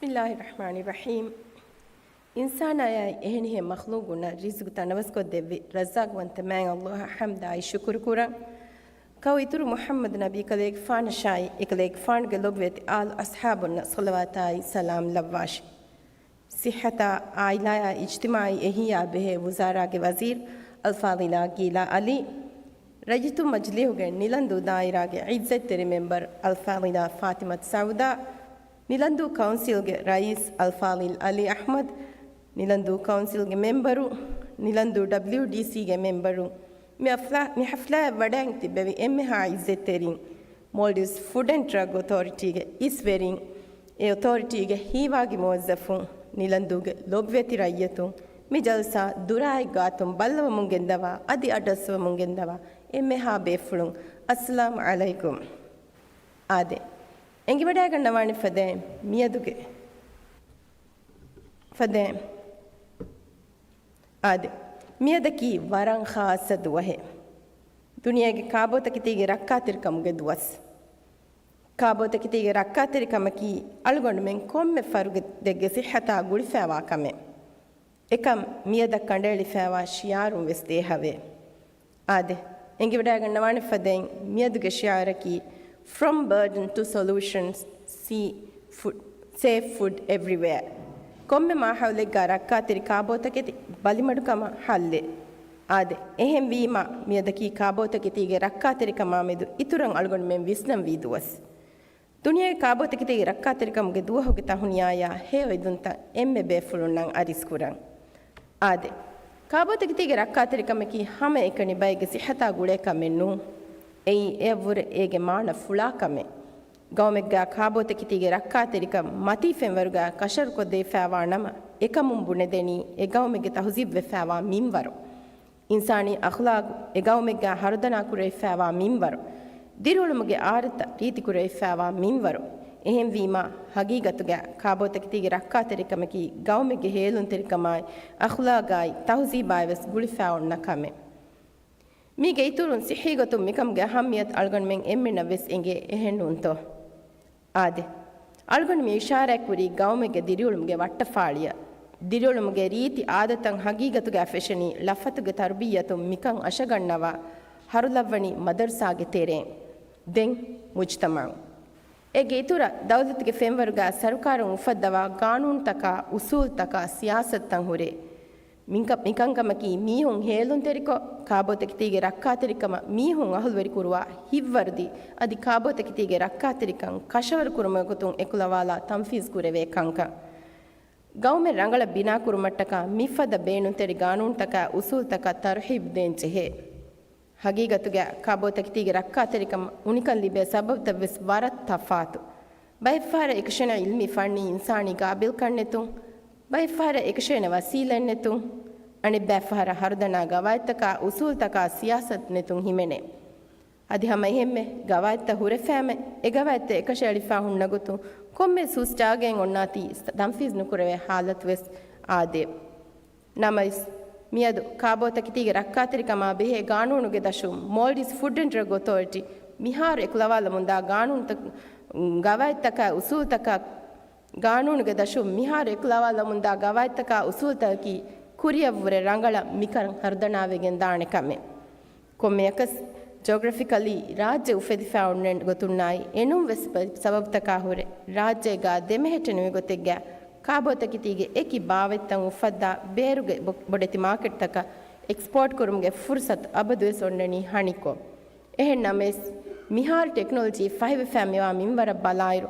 بسم الله الرحمن الرحيم. އިންސާނާއާއި އެހެނިހެން މަޚްލޫގުންނަށް ރިޒުގު ތަނަވަސްކޮށްދެއްވި ރައްޒާގުވަންތަ މާތް ﷲ އަށް ޙަމްދާއި ޝުކުރު ކުރަން. ކައު އިތުރު މުޙައްމަދު ނަބީ ކަލޭގެފާނަށާއި، އެކަލޭގެފާނުގެ ލޮބުވެތި އާލު އަޞްޙާބުންނަށް ޞަލަވާތާއި ސަލާމް ލައްވާށި. ޞިއްޙަތާ، ޢާއިލާއާ އިޖްތިމާޢީ އެހީއާ ބެހޭ ވުޒާރާގެ ވަޒީރު އަލްފާޟިލާ ގީލާ ޢަލީ، ރައްޔިތުން މަޖިލީހުގެ ނިލަންދޫ ދާއިރާގެ ޢިއްޒަތްތެރި މެމްބަރު އަލްފާޟިލާ ފާޠިމަތު ސަޢުދާ، ނިލަންދޫ ކައުންސިލްގެ ރައީސް އަލްފާޟިލް ޢަލީ އަޙްމަދު، ނިލަންދޫ ކައުންސިލްގެ މެމްބަރު، ނިލަންދޫ ޑަބްލިޔުޑީސީގެ މެމްބަރު، މި އަފްލާ-، މި ޙަފްލާއަށް ވަޑައިން ތިއްބެވި އެންމެހާ ޢިއްޒަތްތެރިން، މޯލްޑިވްސް ފުޑް އެންޑް ޑްރަގް އޮތޯރިޓީގެ އިސްވެރިން، އެ އޮތޯރިޓީގެ ހީވާގި މުވައްޒަފުން، ނިލަންދޫގެ ލޮބުވެތި ރައްޔިތުން، މި ޖަލްސާ ދުރާއި ގާތުން ބައްލަވަމުން ގެންދަވާ، އަދި އަޑުއައްސަވަމުން ގެންދަވާ އެންމެހާ ބޭފުޅުން، އައްސަލާމު ޢަލައިކުމް. އާދެ، އެނގިވަޑައިގަންނަވާނެ ފަދައިން މިއަދުގެ ފަދައިން. އާދެ، މިއަދަކީ ވަރަށް ޚާއްޞަ ދުވަހެއް. ދުނިޔޭގެ ކާބޯތަކެތީގެ ރައްކާތެރިކަމުގެ ދުވަސް. ކާބޯތަކެތީގެ ރައްކާތެރިކަމަކީ އަޅުގަނޑުމެން ކޮންމެ ފަރުދެއްގެ ސިއްހަތާ ގުޅިފައިވާ ކަމެއް. އެކަން މިއަދަށް ކަނޑައެޅިފައިވާ ޝިއާރުން ވެސް ދޭހަވޭ. އާދެ، އެނގިވަޑައިގަންނަވާނެ ފަދައިން މިއަދުގެ ޝިއާރަކީ From Burden to Solutions, See Food, Save Food Everywhere. ކޮންމެ މާހައުލެއްގަ ރައްކާތެރި ކާބޯތަކެތި ބަލިމަޑުކަމަށް ހައްލެއް. އާދެ، އެހެންވީމަ، މިއަދަކީ ކާބޯތަކެތީގެ ރައްކާތެރިކަމާމެދު އިތުރަށް އަޅުގަނޑުމެން ވިސްނަންވީ ދުވަސް. ދުނިޔޭގެ ކާބޯތަކެތީގެ ރައްކާތެރިކަމުގެ ދުވަހުގެ ތަހުނިޔާޔާ ހެޔޮ އެދުންތައް އެންމެ ބޭފުޅުންނަށް އަރިސްކުރަން. އާދެ، ކާބޯތަކެތީގެ ރައްކާތެރިކަމަކީ ހަމައެކަނި ބައެއްގެ ސިއްހަތާ ގުޅޭ ކަމެއް ނޫން. އެއީ އެއަށްވުރެ އޭގެ މާނަ ފުޅާ ކަމެއް. ގައުމެއްގަ ކާބޯތަކެތީގެ ރައްކާތެރިކަން މަތީ ފެންވަރުގަ ކަށަވަރުކޮށްދެވިފައިވާ ނަމަ، އެކަމުން ބުނެދެނީ އެ ގައުމެއްގެ ތަހުޒީބުވެފައިވާ މިންވަރު. އިންސާނީ އަޚްލާގު އެ ގައުމެއްގަ ހަރުދަނާ ކުރެވިފައިވާ މިންވަރު، ދިރިއުޅުމުގެ އާދަތްތައް ރީތިކުރެވިފައިވާ މިންވަރު. އެހެންވީމާ، ހަގީގަތުގަ ކާބޯތަކެތީގެ ރައްކާތެރިކަމަކީ ގައުމެއްގެ ހޭލުންތެރިކަމާއި، އަޚްލާގާއި، ތަހުޒީބާއި ވެސް ގުޅިފައި އޮންނަ ކަމެއް. މީގެ އިތުރުން ސިއްހީގޮތުން މިކަމުގެ އަހައްމިޔަތު އަޅުގަނޑުމެން އެންމެނަށް ވެސް އެނގޭ، އެހެން ނޫންތޯ؟ އާދެ، އަޅުގަނޑު މި އިޝާރާތްކުރީ ގައުމެއްގެ ދިރިއުޅުމުގެ ވައްޓަފާޅިއަށް. ދިރިއުޅުމުގެ ރީތި އާދަތައް ހަގީގަތުގަ ފެށެނީ ޅަފަތުގެ ތަރުބިއްޔަތުން މިކަން އަށަގަންނަވާ ހަރުލައްވަނީ މަދަރުސާގެ ތެރެއިން. ދެން މުޖްތަމަޢު. އޭގެ އިތުރަށް ދައުލަތުގެ ފެންވަރުގަ ސަރުކާރުން އުފައްދަވާ ގާނޫނުތަކާ، އުސޫލްތަކާ، ސިޔާސަތުތައް ހުރޭ. މިކަ-، މިކަންކަމަކީ މީހުން ހޭލުންތެރިކޮށް، ކާބޯތަކެތީގެ ރައްކާތެރިކަމަށް މީހުން އަހުލުވެރިކުރުވާ ހިތްވަރުދީ، އަދި ކާބޯތަކެތީގެ ރައްކާތެރިކަން ކަށަވަރުކުރުމުގެ ގޮތުން އެކުލަވާލާ ތަންފީޒު ކުރެވޭ ކަންކަން. ގައުމެއް ރަނގަޅަށް ބިނާކުރުމަށްޓަކާ މިފަދަ ބޭނުންތެރި ގާނޫނުތަކާ، އުސޫލްތަކާ ތަރުހީބު ދޭން ޖެހޭ. ހަގީގަތުގަ ކާބޯތަކެތީގެ ރައްކާތެރިކަމަށް އުނިކަން ލިބޭ ސަބަބުތައް ވެސް ވަރަށް ތަފާތު. ބައެއްފަހަރަށް އެކަށޭނެ ޢިލްމީ ފަންނީ އިންސާނީ ގާބިލްކަން ނެތުން، ބައެއްފަހަރަށް އެކަށޭނެ ވަސީލަތް ނެތުން، އަނެއްބައިފަހަރަށް ހަރުދަނާ ގަވާއިދުތަކާ، އުސޫލްތަކާ، ސިޔާސަތު ނެތުން ހިމެނޭ. އަދި ހަމަ އެހެންމެ ގަވާއިދުތައް ހުރެފައިމެ، އެ ގަވާއިދުތައް އެކަށައެޅިފަ ހުންނަ ގޮތުން ކޮންމެ ސުސް ޖާގައެއް އޮންނާތީ ތަންފީޒު ނުކުރެވޭ ހާލަތު ވެސް އާދޭ. ނަމަވެސް، މިއަދު ކާބޯތަކެތީގެ ރައްކާތެރިކަމާ ބެހޭ ގާނޫނުގެ ދަށުން މޯލްޑިވްސް ފުޑް އެންޑް ޑްރަގް އޮތޯރިޓީ މިހާރު އެކުލަވާލަމުންދާ ގާނޫނުތައް، ގަވާއިދުތަކާ އުސޫލްތަކާ، ގާނޫނުގެ ދަށުން މިހާރު އެކުލަވާލަމުންދާ ގަވާއިދުތަކާ އުސޫލްތަކަކީ ކުރިއަށްވުރެ ރަނގަޅަށް މިކަން ހަރުދަނާވެގެން ދާނެ ކަމެއް. ކޮންމެއަކަސް ޖޮގްރަފިކަލީ ރާއްޖެ އުފެދިފަ އޮންނަ ގޮތުންނާއި، އެނޫން ވެސް ސަބަބުތަކާ ހުރެ ރާއްޖޭގާ ދެމެހެއްޓެނިވި ގޮތެއްގަ ކާބޯތަކެތީގެ އެކި ބާވަތްތައް އުފައްދާ ބޭރުގެ ބޮ-، ބޮޑެތި މާކެޓްތަކަށް އެކްސްޕޯޓް ކުރުމުގެ ފުރުސަތު އަބަދުވެސް އޮންނަނީ ހަނިކޮށް. އެހެން ނަމަވެސް، މިހާރު ޓެކްނޮލޮޖީ ފަހިވެފަ މިވާ މިންވަރަށް ބަލާއިރު،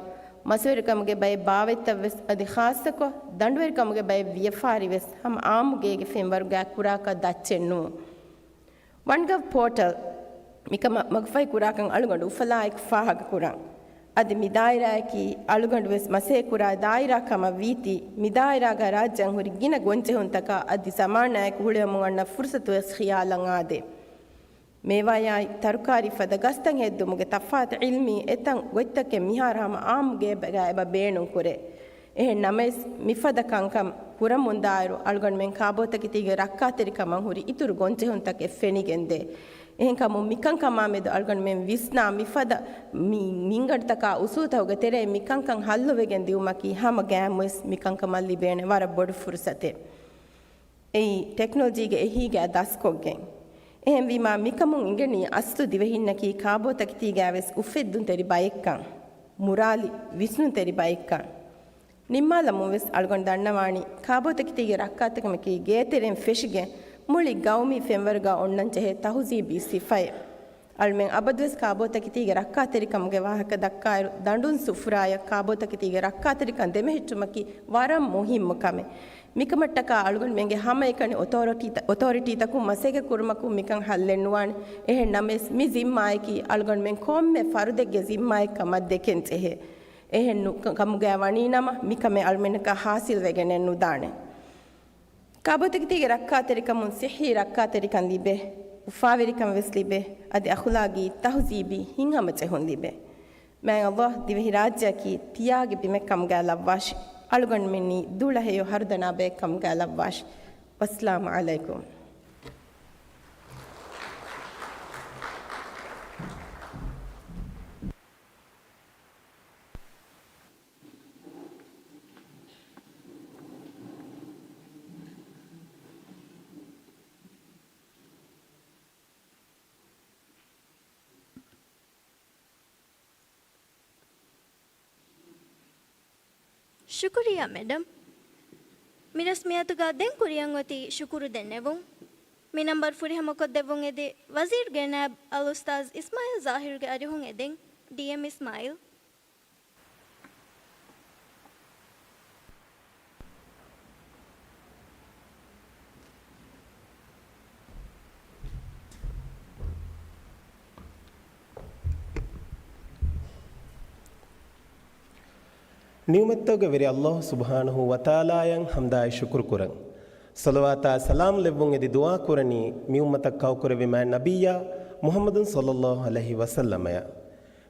މަސްވެރިކަމުގެ ބައެއް ބާވަތްތައް ވެސް އަދި ޚާއްޞަކޮށް، ދަނޑުވެރިކަމުގެ ބައެއް ވިޔަފާރި ވެސް ހަމަ އާއްމު ގޭގެ ފެންވަރުގަ ކުރާކަށް ދައްޗެއް ނޫން. ވަން ގަވް ޕޯޓަލް މިކަމަށް މަގުފަހި ކުރާކަން އަޅުގަނޑު އުފަލާއެކު ފާހަގަ ކުރަން. އަދި މި ދާއިރާއަކީ އަޅުގަނޑު ވެސް މަސޭ ކުރާ ދާއިރާ ކަމަށް ވީތީ، މި ދާއިރާގަ ރާއްޖޭން ހުރި ގިނަ ގޮންޖެހުންތަކާ އަދި ޒަމާނާއެކު ހުޅުވަމުން އަންނަ ފުރުސަތު ވެސް ޚިޔާލަށް އާދޭ. މޭވާޔާއި ތަރުކާރީ ފަދަ ގަސްތައް ހެއްދުމުގެ ތަފާތު ޢިލްމީ އެތައް ގޮތްތަކެއް މިހާރު ހަމަ އާއްމު ގޭބަގަ އެބަ ބޭނުން ކުރޭ. އެހެން ނަމަވެސް، މިފަދަ ކަންކަން ކުރަމުންދާއިރު، އަޅުގަނޑުމެން ކާބޯތަކެތީގެ ރައްކާތެރިކަމަށް ހުރި އިތުރު ގޮންޖެހުންތަކެއް ފެނިގެންދޭ. އެހެންކަމުން، މިކަންކަމާމެދު އަޅުގަނޑުމެން ވިސްނާ މިފަދަ މި މިންގަނޑުތަކާ އުސޫލުތަކުގެ ތެރެއިން މިކަންކަން ހައްލުވެގެން ދިއުމަކީ ހަމަ ގައިމުވެސް މިކަންކަމަށް ލިބޭނެ ވަރަށް ބޮޑު ފުރުސަތެއް. އެއީ، ޓެކްނޮލޮޖީގެ އެހީގައި ދަސްކޮށްގެން. އެހެންވީމާ، މިކަމުން އިނގެނީ އަސްލު ދިވެހިންނަކީ ކާބޯތަކެތީގައިވެސް އުފެއްދުންތެރި ބައެއްކަން، މުރާލި ވިސްނުންތެރި ބައެއްކަން. ނިންމާލަމުން ވެސް އަޅުގަނޑު ދަންނަވާނީ، ކާބޯތަކެތީގެ ރައްކާތެރިކަމަކީ ގޭތެރެއިން ފެށިގެން މުޅި ގައުމީ ފެންވަރުގަ އޮންނަންޖެހޭ ތަހުޒީބީ ސިފައެއް. އަޅުމެން އަބަދުވެސް ކާބޯތަކެތީގެ ރައްކާތެރިކަމުގެ ވާހަކަ ދައްކާއިރު، ދަނޑުން ސުފުރާޔަށް ކާބޯތަކެތީގެ ރައްކާތެރިކަން ދެމެހެއްޓުމަކީ ވަރަށް މުހިއްމު ކަމެއް. މިކަމަށްޓަކާ އަޅުގަނޑުމެންގެ ހަމައެކަނި އޮތޯރިޓީތަ-، އޮތޯރިޓީތަކުން މަސައްކަތް ކުރުމަކުން މިކަން ހައްލެއް ނުވާނެ. އެހެން ނަމަވެސް، މި ޒިންމާއަކީ އަޅުގަނޑުމެން ކޮންމެ ފަރުދެއްގެ ޒިންމާއެއް ކަމަށް ދެކެން ޖެހޭ. އެހެން ނު-، ކަ-، ކަމުގައި ވަނީ ނަމަ، މިކަމެއް އަޅުމެންނަކަށް ހާސިލް ވެގެނެއް ނުދާނެ. ކާބޯތަކެތީގެ ރައްކާތެރިކަމުން ސިއްހީ ރައްކާތެރިކަން ލިބޭ، އުފާވެރިކަން ވެސް ލިބޭ، އަދި އަޚުލާގީ ތަހުޒީބީ ހިތްހަމަޖެހުން ލިބޭ. މާތް ﷲ ދިވެހިރާއްޖެއަކީ ތިޔާގެ ބިމެއް ކަމުގައި ލައްވާށި، އަޅުގަނޑުމެންނީ ދުޅަހެޔޮ ހަރުދަނާ ބައެއް ކަމުގައި ލައްވާށި. ވައްސަލާމު ޢަލައިކުމް. ޝުކުރިއްޔާ މެޑަމް. މި ރަސްމިއްޔާތުގަ ދެން ކުރިއަށް އޮތީ ޝުކުރު ދެންނެވުން. މި ނަންބަރު ފުރިހަމަކޮށްދެއްވުން އެދި ވަޒީރުގެ ނާއިބް އަލްއުސްތާޛް އިސްމާޢީލް ޒާހިރުގެ އަރިހުން އެދެން، ޑީއެމް އިސްމާޢީލް. ނިޢުމަތްތަކުގެ ވެރި ﷲ ސުބްޙާނަހޫ ވަތަޢާލާއަށް ޙަމްދާއި ޝުކުރު ކުރަން. ޞަލަވާތާ ސަލާމް ލެއްވުން އެދި ދުޢާ ކުރަނީ މި އުއްމަތަށް ކައުކުރެއްވި މާތް ނަބިއްޔާ މުޙައްމަދު ޞައްލައްލާހު ޢަލައިހި ވަސައްލަމައަށް.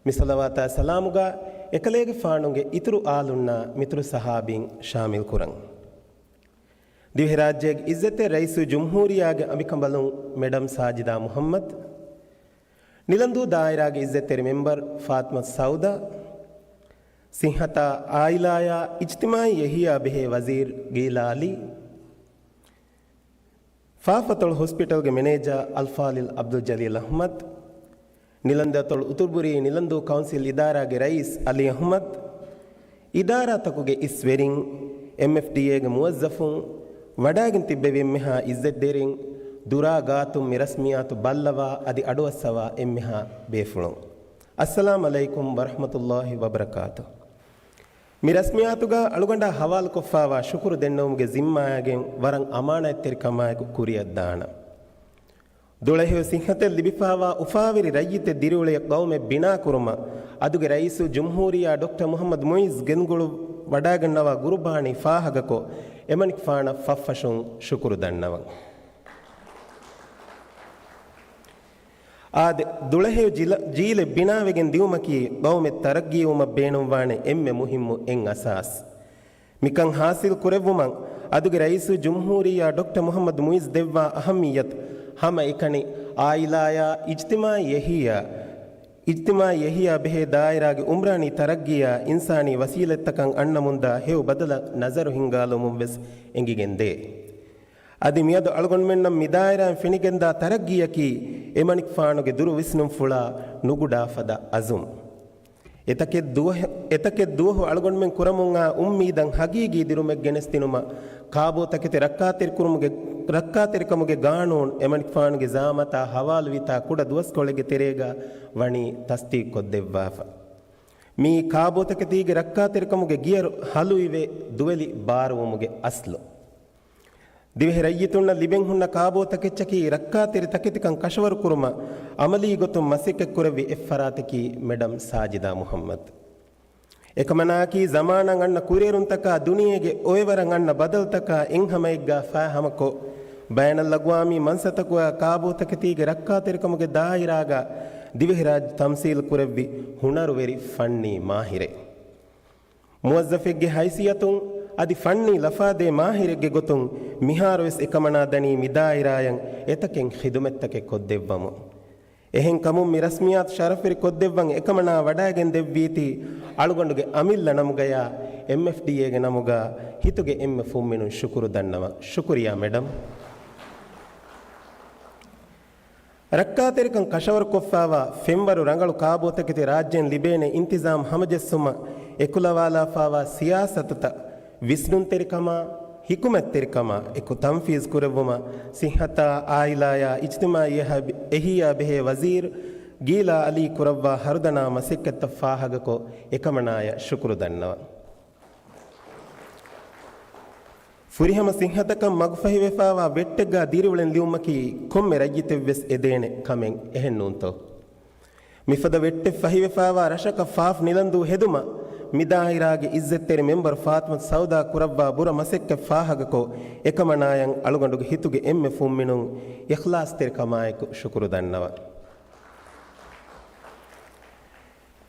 މި ޞަލަވާތާ ސަލާމުގަ އެކަލޭގެފާނުގެ އިތުރު އާލުންނާ މިތުރު ޞަޙާބީން ޝާމިލް ކުރަން. ދިވެހިރާއްޖޭގެ އިއްޒަތްތެރި ރައީސުލްޖުމްހޫރިއްޔާގެ އަނބިކަނބަލުން މެޑަމް ސާޖިދާ މުޙައްމަދު، ނިލަންދޫ ދާއިރާގެ އިއްޒަތްތެރި މެމްބަރު ފާތިމަތު ސައުދާ، ޞިއްޙަތާ އާއިލާއާ އިޖްތިމާޢީ ޔަޙްޔާ ބެހޭ ވަޒީރު ގީލާ ޢަލީ، ފާފަތޮޅު ހޮސްޕިޓަލްގެ މެނޭޖާ އަލްފާޟިލް ޢަބްދުލްޖަލީލް އަޙްމަދު، ނިލަންދޫ އަތޮޅު އުތުރުބުރީ ނިލަންދޫ ކައުންސިލް އިދާރާގެ ރައީސް ޢަލީ އަޙްމަދު، އިދާރާތަކުގެ އިސް ވެރިން، އެމްއެފްޑީއޭގެ މުވައްޒަފުން، ވަޑައިގެން ތިއްބެވި އެންމެހާ އިއްޒަތްތެރިން، ދުރާ ގާތުން މި ރަސްމިއްޔާތު ބައްލަވާ އަދި އަޑުއައްސަވާ އެންމެހާ ބޭފުޅުން. އައްސަލާމް ޢަލައިކުމް ވަރަޙްމަތުﷲ ވަބަރަކާތު. މި ރަސްމިއްޔާތުގަ އަޅުގަނޑާ ޙަވާލުކޮށްފާވާ ޝުކުރު ދެންނެވުމުގެ ޒިންމާއާގެން ވަރަށް އަމާނާތްތެރިކަމާއެކު ކުރިއަށްދާނަން. ދުޅަހެޔޮ ސިއްހަތެއް ލިބިފާވާ އުފާވެރި ރައްޔިތެއް ދިރިއުޅޭ ޤައުމެއް ބިނާކުރުމަށް އަދުގެ ރައީސުލްޖުމްހޫރިއްޔާ ޑޮކްޓަރ މުޙައްމަދު މުޢިއްޒު ގެންގުޅު ވަޑައިގަންނަވާ ގުރުބާނީ ފާހަގަކޮށް، އެމަނިކުފާނަށް ފަށްފަށުން ޝުކުރު ދަންނަވަން. އާދެ، ދުޅަހެޔޮ ޖިލަ-، ޖީލެއް ބިނާވެގެން ދިއުމަކީ ޤައުމެއް ތަރައްގީވުމަށް ބޭނުންވާނެ އެންމެ މުހިއްމު އެއް އަސާސް. މިކަން ޙާޞިލް ކުރެއްވުމަށް އަދުގެ ރައީސުލްޖުމްހޫރިއްޔާ ޑޮކްޓަރ މުޙައްމަދު މުޢިއްޒު ދެއްވާ އަހައްމިއްޔަތު ހަމައެކަނި އާއިލާއާ އިޖްތިމާޢީ ޔަޙްޔާ، އިޖްތިމާޢީ ޔަޙްޔާ ބެހޭ ދާއިރާގެ ޢުމްރާނީ ތަރައްގީއާ އިންސާނީ ވަސީލަތްތަކަށް އަންނަމުންދާ ހެޔޮ ބަދަލަށް ނަޒަރު ހިންގާލުމުން ވެސް އެނގިގެންދޭ. އަދި މިއަދު އަޅުގަނޑުމެންނަށް މިދާއިރާއިން ފެނިގެންދާ ތަރައްގީއަކީ އެމަނިކުފާނުގެ ދުރު ވިސްނުންފުޅާ ނުގުޑާ ފަދަ އަޒުމް. އެތަކެއް ދުވަހެ-، އެތަކެއް ދުވަހު އަޅުގަނޑުމެން ކުރަމުންއާ އުއްމީދަށް ހަގީގީ ދިރުމެއް ގެނެސްދިނުމަށް ކާބޯތަކެތި ރައްކާތެރިކުރުމުގެ، ރައްކާތެރިކަމުގެ ގާނޫނު އެމަނިކުފާނުގެ ޒަޢާމަތާ ޙަވާލުވިތާ ކުޑަ ދުވަސްކޮޅެއްގެ ތެރޭގަ ވަނީ ތަޞްދީޤުކޮށްދެއްވާފަ. މިއީ ކާބޯތަކެތީގެ ރައްކާތެރިކަމުގެ ގިޔަރު ހަލުއިވެ ދުވެލި ބާރުވުމުގެ އަސްލު. ދިވެހި ރައްޔިތުންނަށް ލިބެން ހުންނަ ކާބޯތަކެއްޗަކީ ރައްކާތެރި ތަކެތިކަން ކަށަވަރުކުރުމަށް އަމަލީ ގޮތުން މަސައްކަތްކުރެއްވި އެއްފަރާތަކީ މެޑަމް ސާޖިދާ މުޙައްމަދު. އެކަމަނާއަކީ ޒަމާނަށް އަންނަ ކުރިއެރުންތަކާ ދުނިޔޭގެ އޮއެވަރަށް އަންނަ ބަދަލުތަކާ އެއްހަމައެއްގާ ފާހަމަކޮށް، ބައިނަލްއަގްވާމީ މަންސަތަކުގާ ކާބޯތަކެތީގެ ރައްކާތެރިކަމުގެ ދާއިރާގާ ދިވެހިރާއްޖެ ތަމްސީލް ކުރެއްވި ހުނަރުވެރި ފަންނީ މާހިރެއް. މުވައްޒަފެއްގެ ހައިސިއްޔަތުން އަދި ފަންނީ ލަފާދޭ މާހިރެއްގެ ގޮތުން މިހާރުވެސް އެކަމަނާ ދަނީ މިދާއިރާއަށް އެތަކެއް ޚިދުމަތްތަކެއް ކޮށްދެއްވަމުން. އެހެންކަމުން މި ރަސްމިއްޔާތު ޝަރަފުވެރި ކޮށްދެއްވަން އެކަމަނާ ވަޑައިގެން ދެއްވީތީ އަޅުގަނޑުގެ އަމިއްލަ ނަމުގަޔާ އެމްއެފްޑީއޭގެ ނަމުގާ ހިތުގެ އެންމެ ފުންމިނުން ޝުކުރު ދަންނަވަން. ޝުކުރިއްޔާ މެޑަމް. ރައްކާތެރިކަން ކަށަވަރުކޮށްފާވާ ފެންވަރު ރަނގަޅު ކާބޯތަކެތި ރާއްޖޭން ލިބޭނެ އިންތިޒާމް ހަމަޖެއްސުމަށް އެކުލަވާލާފާވާ ސިޔާސަތުތައް ވިސްނުންތެރިކަމާ، ޙިކުމަތްތެރިކަމާ އެކު ތަންފީޒް ކުރެއްވުމަށް ޞިއްޙަތާ، އާއިލާއާ އިޖްތިމާޢީ އެހާ-، އެހިއްޔާ ބެހޭ ވަޒީރު ގީލާ ޢަލީ ކުރައްވާ ހަރުދަނާ މަސައްކަތްތައް ފާހަގަކޮށް، އެކަމަނާޔަށް ޝުކުރު ދަންނަވަން. ފުރިހަމަ ސިއްހަތަކަށް މަގުފަހިވެފާވާ ވެއްޓެއްގާ ދިރިއުޅެން ލިޔުމަކީ ކޮންމެ ރައްޔިތެއްވެސް އެދޭނެ ކަމެއް އެހެންނޫންތޯ؟ މިފަދަ ވެއްޓެއް ފަހިވެފާވާ ރަށަކަށް ފާފް ނިލަންދޫ ހެދުމަށް މިދާއިރާގެ އިއްޒަތްތެރި މެމްބަރު ފާތިމަތު ސައުދާ ކުރައްވާ ބުރަ މަސައްކަތް ފާހަގަކޮށް، އެކަމަނާޔަށް އަޅުގަނޑުގެ ހިތުގެ އެންމެ ފުންމިނުން އިޚްލާޞްތެރިކަމާއެކު ޝުކުރު ދަންނަވަން.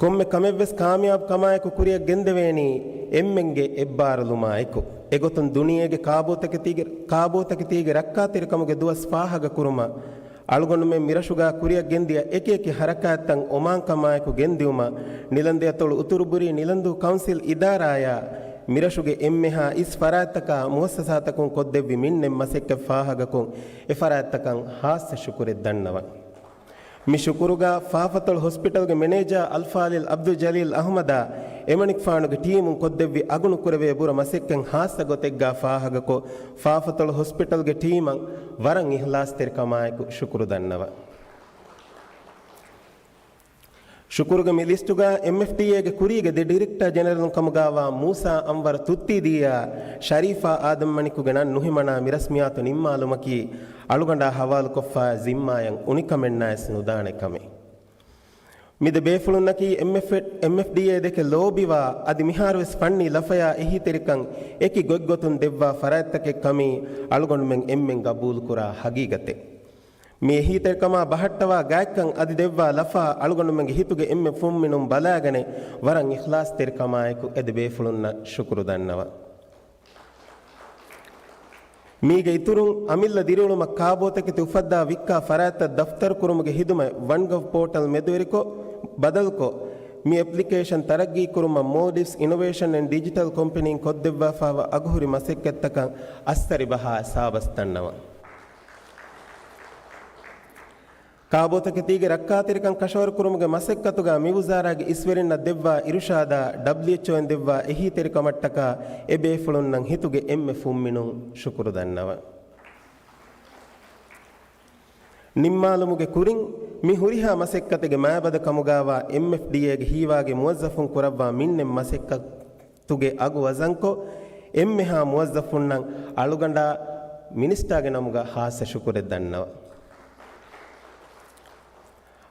ކޮންމެ ކަމެއްވެސް ކާމިޔާބު ކަމާއެކު ކުރިއަށް ގެންދެވޭނީ އެންމެންގެ އެއްބާރުލުމާއެކު. އެގޮތުން ދުނިޔޭގެ ކާބޯތަކެތީގެ، ކާބޯތަކެތީގެ ރައްކާތެރިކަމުގެ ދުވަސް ފާހަގަކުރުމަށް، އަޅުގަނޑުމެން މިރަށުގާ ކުރިއަށް ގެންދިޔަ އެކިއެކި ހަރަކާތްތައް އޮމާންކަމާއެކު ގެންދިއުމަށް، ނިލަންދެއަތޮޅު އުތުރުބުރީ ނިލަންދޫ ކައުންސިލް އިދާރާޔާ މިރަށުގެ އެންމެހާ އިސް ފަރާތްތަކާ މުއައްސަސާތަކުން ކޮށްދެއްވި މިންނެއް މަސައްކަތް ފާހަގަކޮށް، އެ ފަރާތްތަކަށް ހާއްސަ ޝުކުރެއް ދަންނަވަން. މި ޝުކުރުގަ ފާފަތޮޅު ހޮސްޕިޓަލްގެ މެނޭޖާ އަލްފާޟިލް އަބްދުލް ޖަލީލް އަޙްމަދާ އެމަނިކުފާނުގެ ޓީމުން ކޮށްދެއްވި އަގުނުކުރެވޭ ބުރަ މަސައްކަތް ހާއްސަ ގޮތެއްގަ ފާހަގަކޮށް، ފާފަތޮޅު ހޮސްޕިޓަލްގެ ޓީމަށް ވަރަށް އިޚްލާޞްތެރިކަމާއެކު ޝުކުރު ދަންނަވަން. ޝުކުރުގެ މި ލިސްޓުގަ އެމްއެފްޑީއޭގެ ކުރީގެ ދެ ޑިރެކްޓަރ ޖެނެރަލުން ކަމުގައިވާ މޫސާ އަންވަރު ތުއްތީދީއާ ޝަރީފާ އާދަމްމަނިކުގެ ނަން ނުހިމަނާ މި ރަސްމިއްޔާތު ނިންމާލުމަކީ އަޅުގަނޑާ ހަވާލުކޮށްފާ ޒިންމާއަށް އުނިކަމެއްނާވެސް ނުދާނެ ކަމެއް. މި ދެ ބޭފުޅުންނަކީ އެމްއެފް، އެމްއެފްޑީއޭ ދެކެ ލޯބިވާ، އަދި މިހާރުވެސް ފަންނީ ލަފަޔާ އެހީތެރިކަން އެކި ގޮތްގޮތުން ދެއްވާ ފަރާތްތަކެއް ކަމީ އަޅުގަނޑުމެން އެންމެން ގަބޫލުކުރާ ހަގީގަތެއް. މި އެހީތެރިކަމާ ބަހައްޓަވާ ގާތްކަން އަދި ދެއްވާ ލަފާ އަޅުގަނޑުމެންގެ ހިތުގެ އެންމެ ފުންމިނުން ބަލާގަނެ، ވަރަށް އިޚްލާޞްތެރިކަމާއެކު އެ ދެ ބޭފުޅުންނަށް ޝުކުރު ދަންނަވަން. މީގެ އިތުރުން، އަމިއްލަ ދިރިއުޅުމަށް ކާބޯތަކެތި އުފައްދާ ވިއްކާ ފަރާތްތައް ދަފްތަރުކުރުމުގެ ހިދުމަތް ވަންގަވް ޕޯޓަލް މެދުވެރިކޮށް، ބަދަލުކޮށް، މި އެޕްލިކޭޝަން ތަރައްގީކުރުމަށް މޯލްޑިވްސް އިނޮވޭޝަން އެންޑް ޑިޖިޓަލް ކޮމްޕެނީން ކޮށްދެއްވާފާވާ އަގުހުރި މަސައްކަތްތަކަށް އައްސަރިބަހާ ސާބަސް ދަންނަވަން. ކާބޯތަކެތީގެ ރައްކާތެރިކަން ކަށަވަރުކުރުމުގެ މަސައްކަތުގަ މި ވުޒާރާގެ އިސްވެރިންނަށް ދެއްވާ އިރުޝާދާ، ޑަބްލިއުއެޗްއޯއިން ދެއްވާ އެހީތެރިކަމަށްޓަކާ އެ ބޭފުޅުންނަށް ހިތުގެ އެންމެ ފުންމިނުން ޝުކުރު ދަންނަވަން. ނިންމާލުމުގެ ކުރިން، މި ހުރިހާ މަސައްކަތެއްގެ މާބަދަ ކަމުގައިވާ އެމްއެފްޑީއޭގެ ހީވާގި މުވައްޒަފުން ކުރައްވާ މިންނެއް މަސައްކަތުގެ އަގު ވަޒަންކޮށް، އެންމެހާ މުވައްޒަފުންނަށް އަޅުގަނޑާ މިނިސްޓާގެ ނަމުގަ ހާއްސަ ޝުކުރެއް ދަންނަވަން.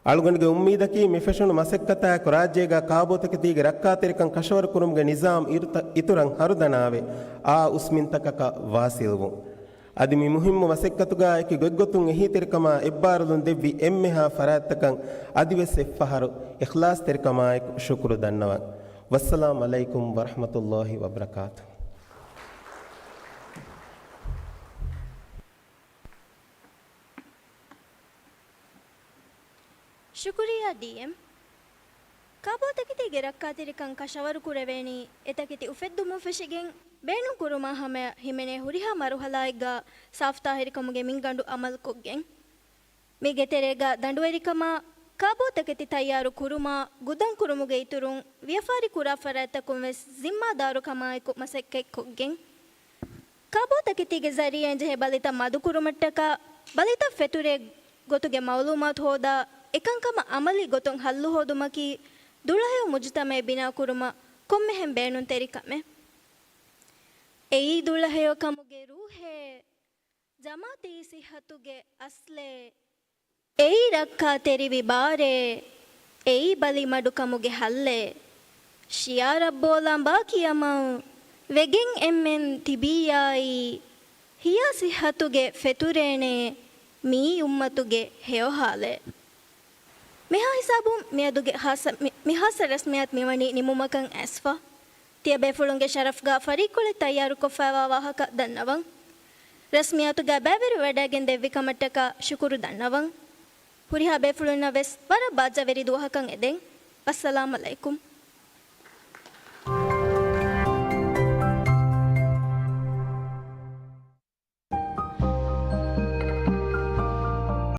އަޅުގަނޑުގެ އުއްމީދަކީ، މި ފެށުނު މަސައްކަތާއެކު ރާއްޖޭގަ ކާބޯތަކެތީގެ ރައްކާތެރިކަން ކަށަވަރުކުރުމުގެ ނިޒާމް އިރުތަ-، އިތުރަށް ހަރުދަނާވެ، އާ އުސްމިންތަކަކަށް ވާސިލްވުން. އަދި މި މުހިއްމު މަސައްކަތުގަ އެކި ގޮތްގޮތުން އެހީތެރިކަމާ އެއްބާރުލުން ދެއްވި އެންމެހާ ފަރާތްތަކަށް އަދިވެސް އެއްފަހަރު އިޚްލާޞްތެރިކަމާއެކު ޝުކުރު ދަންނަވަން. ވައްސަލާމް ޢަލައިކުމް ވަރަޙްމަތުﷲ ވަބަރަކާތުހު. ޝުކުރިއްޔާ ޑީއެމް. ކާބޯތަކެތީގެ ރައްކާތެރިކަން ކަށަވަރުކުރެވޭނީ، އެތަކެތި އުފެއްދުމުން ފެށިގެން، ބޭނުންކުރުމާ ހަމަޔަށް ހިމެނޭ ހުރިހާ މަރުހަލާއެއްގަ ސާފުތާހިރުކަމުގެ މިންގަނޑު އަމަލުކޮށްގެން. މީގެ ތެރޭގަ ދަނޑުވެރިކަމާ، ކާބޯތަކެތި ތައްޔާރު ކުރުމާ، ގުދަން ކުރުމުގެ އިތުރުން، ވިޔަފާރި ކުރާ ފަރާތްތަކުން ވެސް ޒިންމާދާރުކަމާއެކު މަސައްކަތްކޮށްގެން. ކާބޯތަކެތީގެ ޒަރީއާއިން ޖެހޭ ބަލިތައް މަދުކުރުމަށްޓަކާ، ބަލިތައް ފެތުރޭ ގޮތުގެ މައުލޫމާތު ހޯދާ، އެކަންކަމަށް އަމަލީ ގޮތުން ހައްލު ހޯދުމަކީ، ދުޅަހެޔޮ މުޖުތަމައެއް ބިނާކުރުމަށް ކޮންމެހެން ބޭނުންތެރި ކަމެއް. އެއީ ދުޅަހެޔޮ ކަމުގެ ރޫހޭ، ޖަމާޢަތީ ސިއްހަތުގެ އަސްލޭ. އެއީ ރައްކާތެރިވި ބާރޭ، އެއީ ބަލިމަޑުކަމުގެ ހައްލޭ. ޝިޢާރަށް ބޯލާން ބާކީ އަމަލް ވެގެން އެންމެން ތިބިއްޔާއީ، ހިޔާ ސިއްހަތުގެ ފެތުރޭނޭ، މިއީ އުއްމަތުގެ ހެޔޮހާލޭ. މިހާ ހިސާބުން މިއަދުގެ ހާއްސަ، މި، މި ހާއްސަ ރަސްމިއްޔާތު މިވަނީ ނިމުމަކަށް އައިސްފަ. ތިޔަބޭފުޅުންގެ ޝަރަފްގަ ފަރީއްކޮޅެއް ތައްޔާރުކޮށްފައިވާ ވާހަކަ ދަންނަވަން. ރަސްމިއްޔާތުގަ ބައިވެރިވެވަޑައިގެން ދެއްވި ކަމަށްޓަކާ ޝުކުރު ދަންނަވަން. ހުރިހާ ބޭފުޅުންނަށް ވެސް ވަރަށް ބާއްޖަވެރި ދުވަހަކަށް އެދެން. ވައްސަލާމް ޢަލައިކުމް.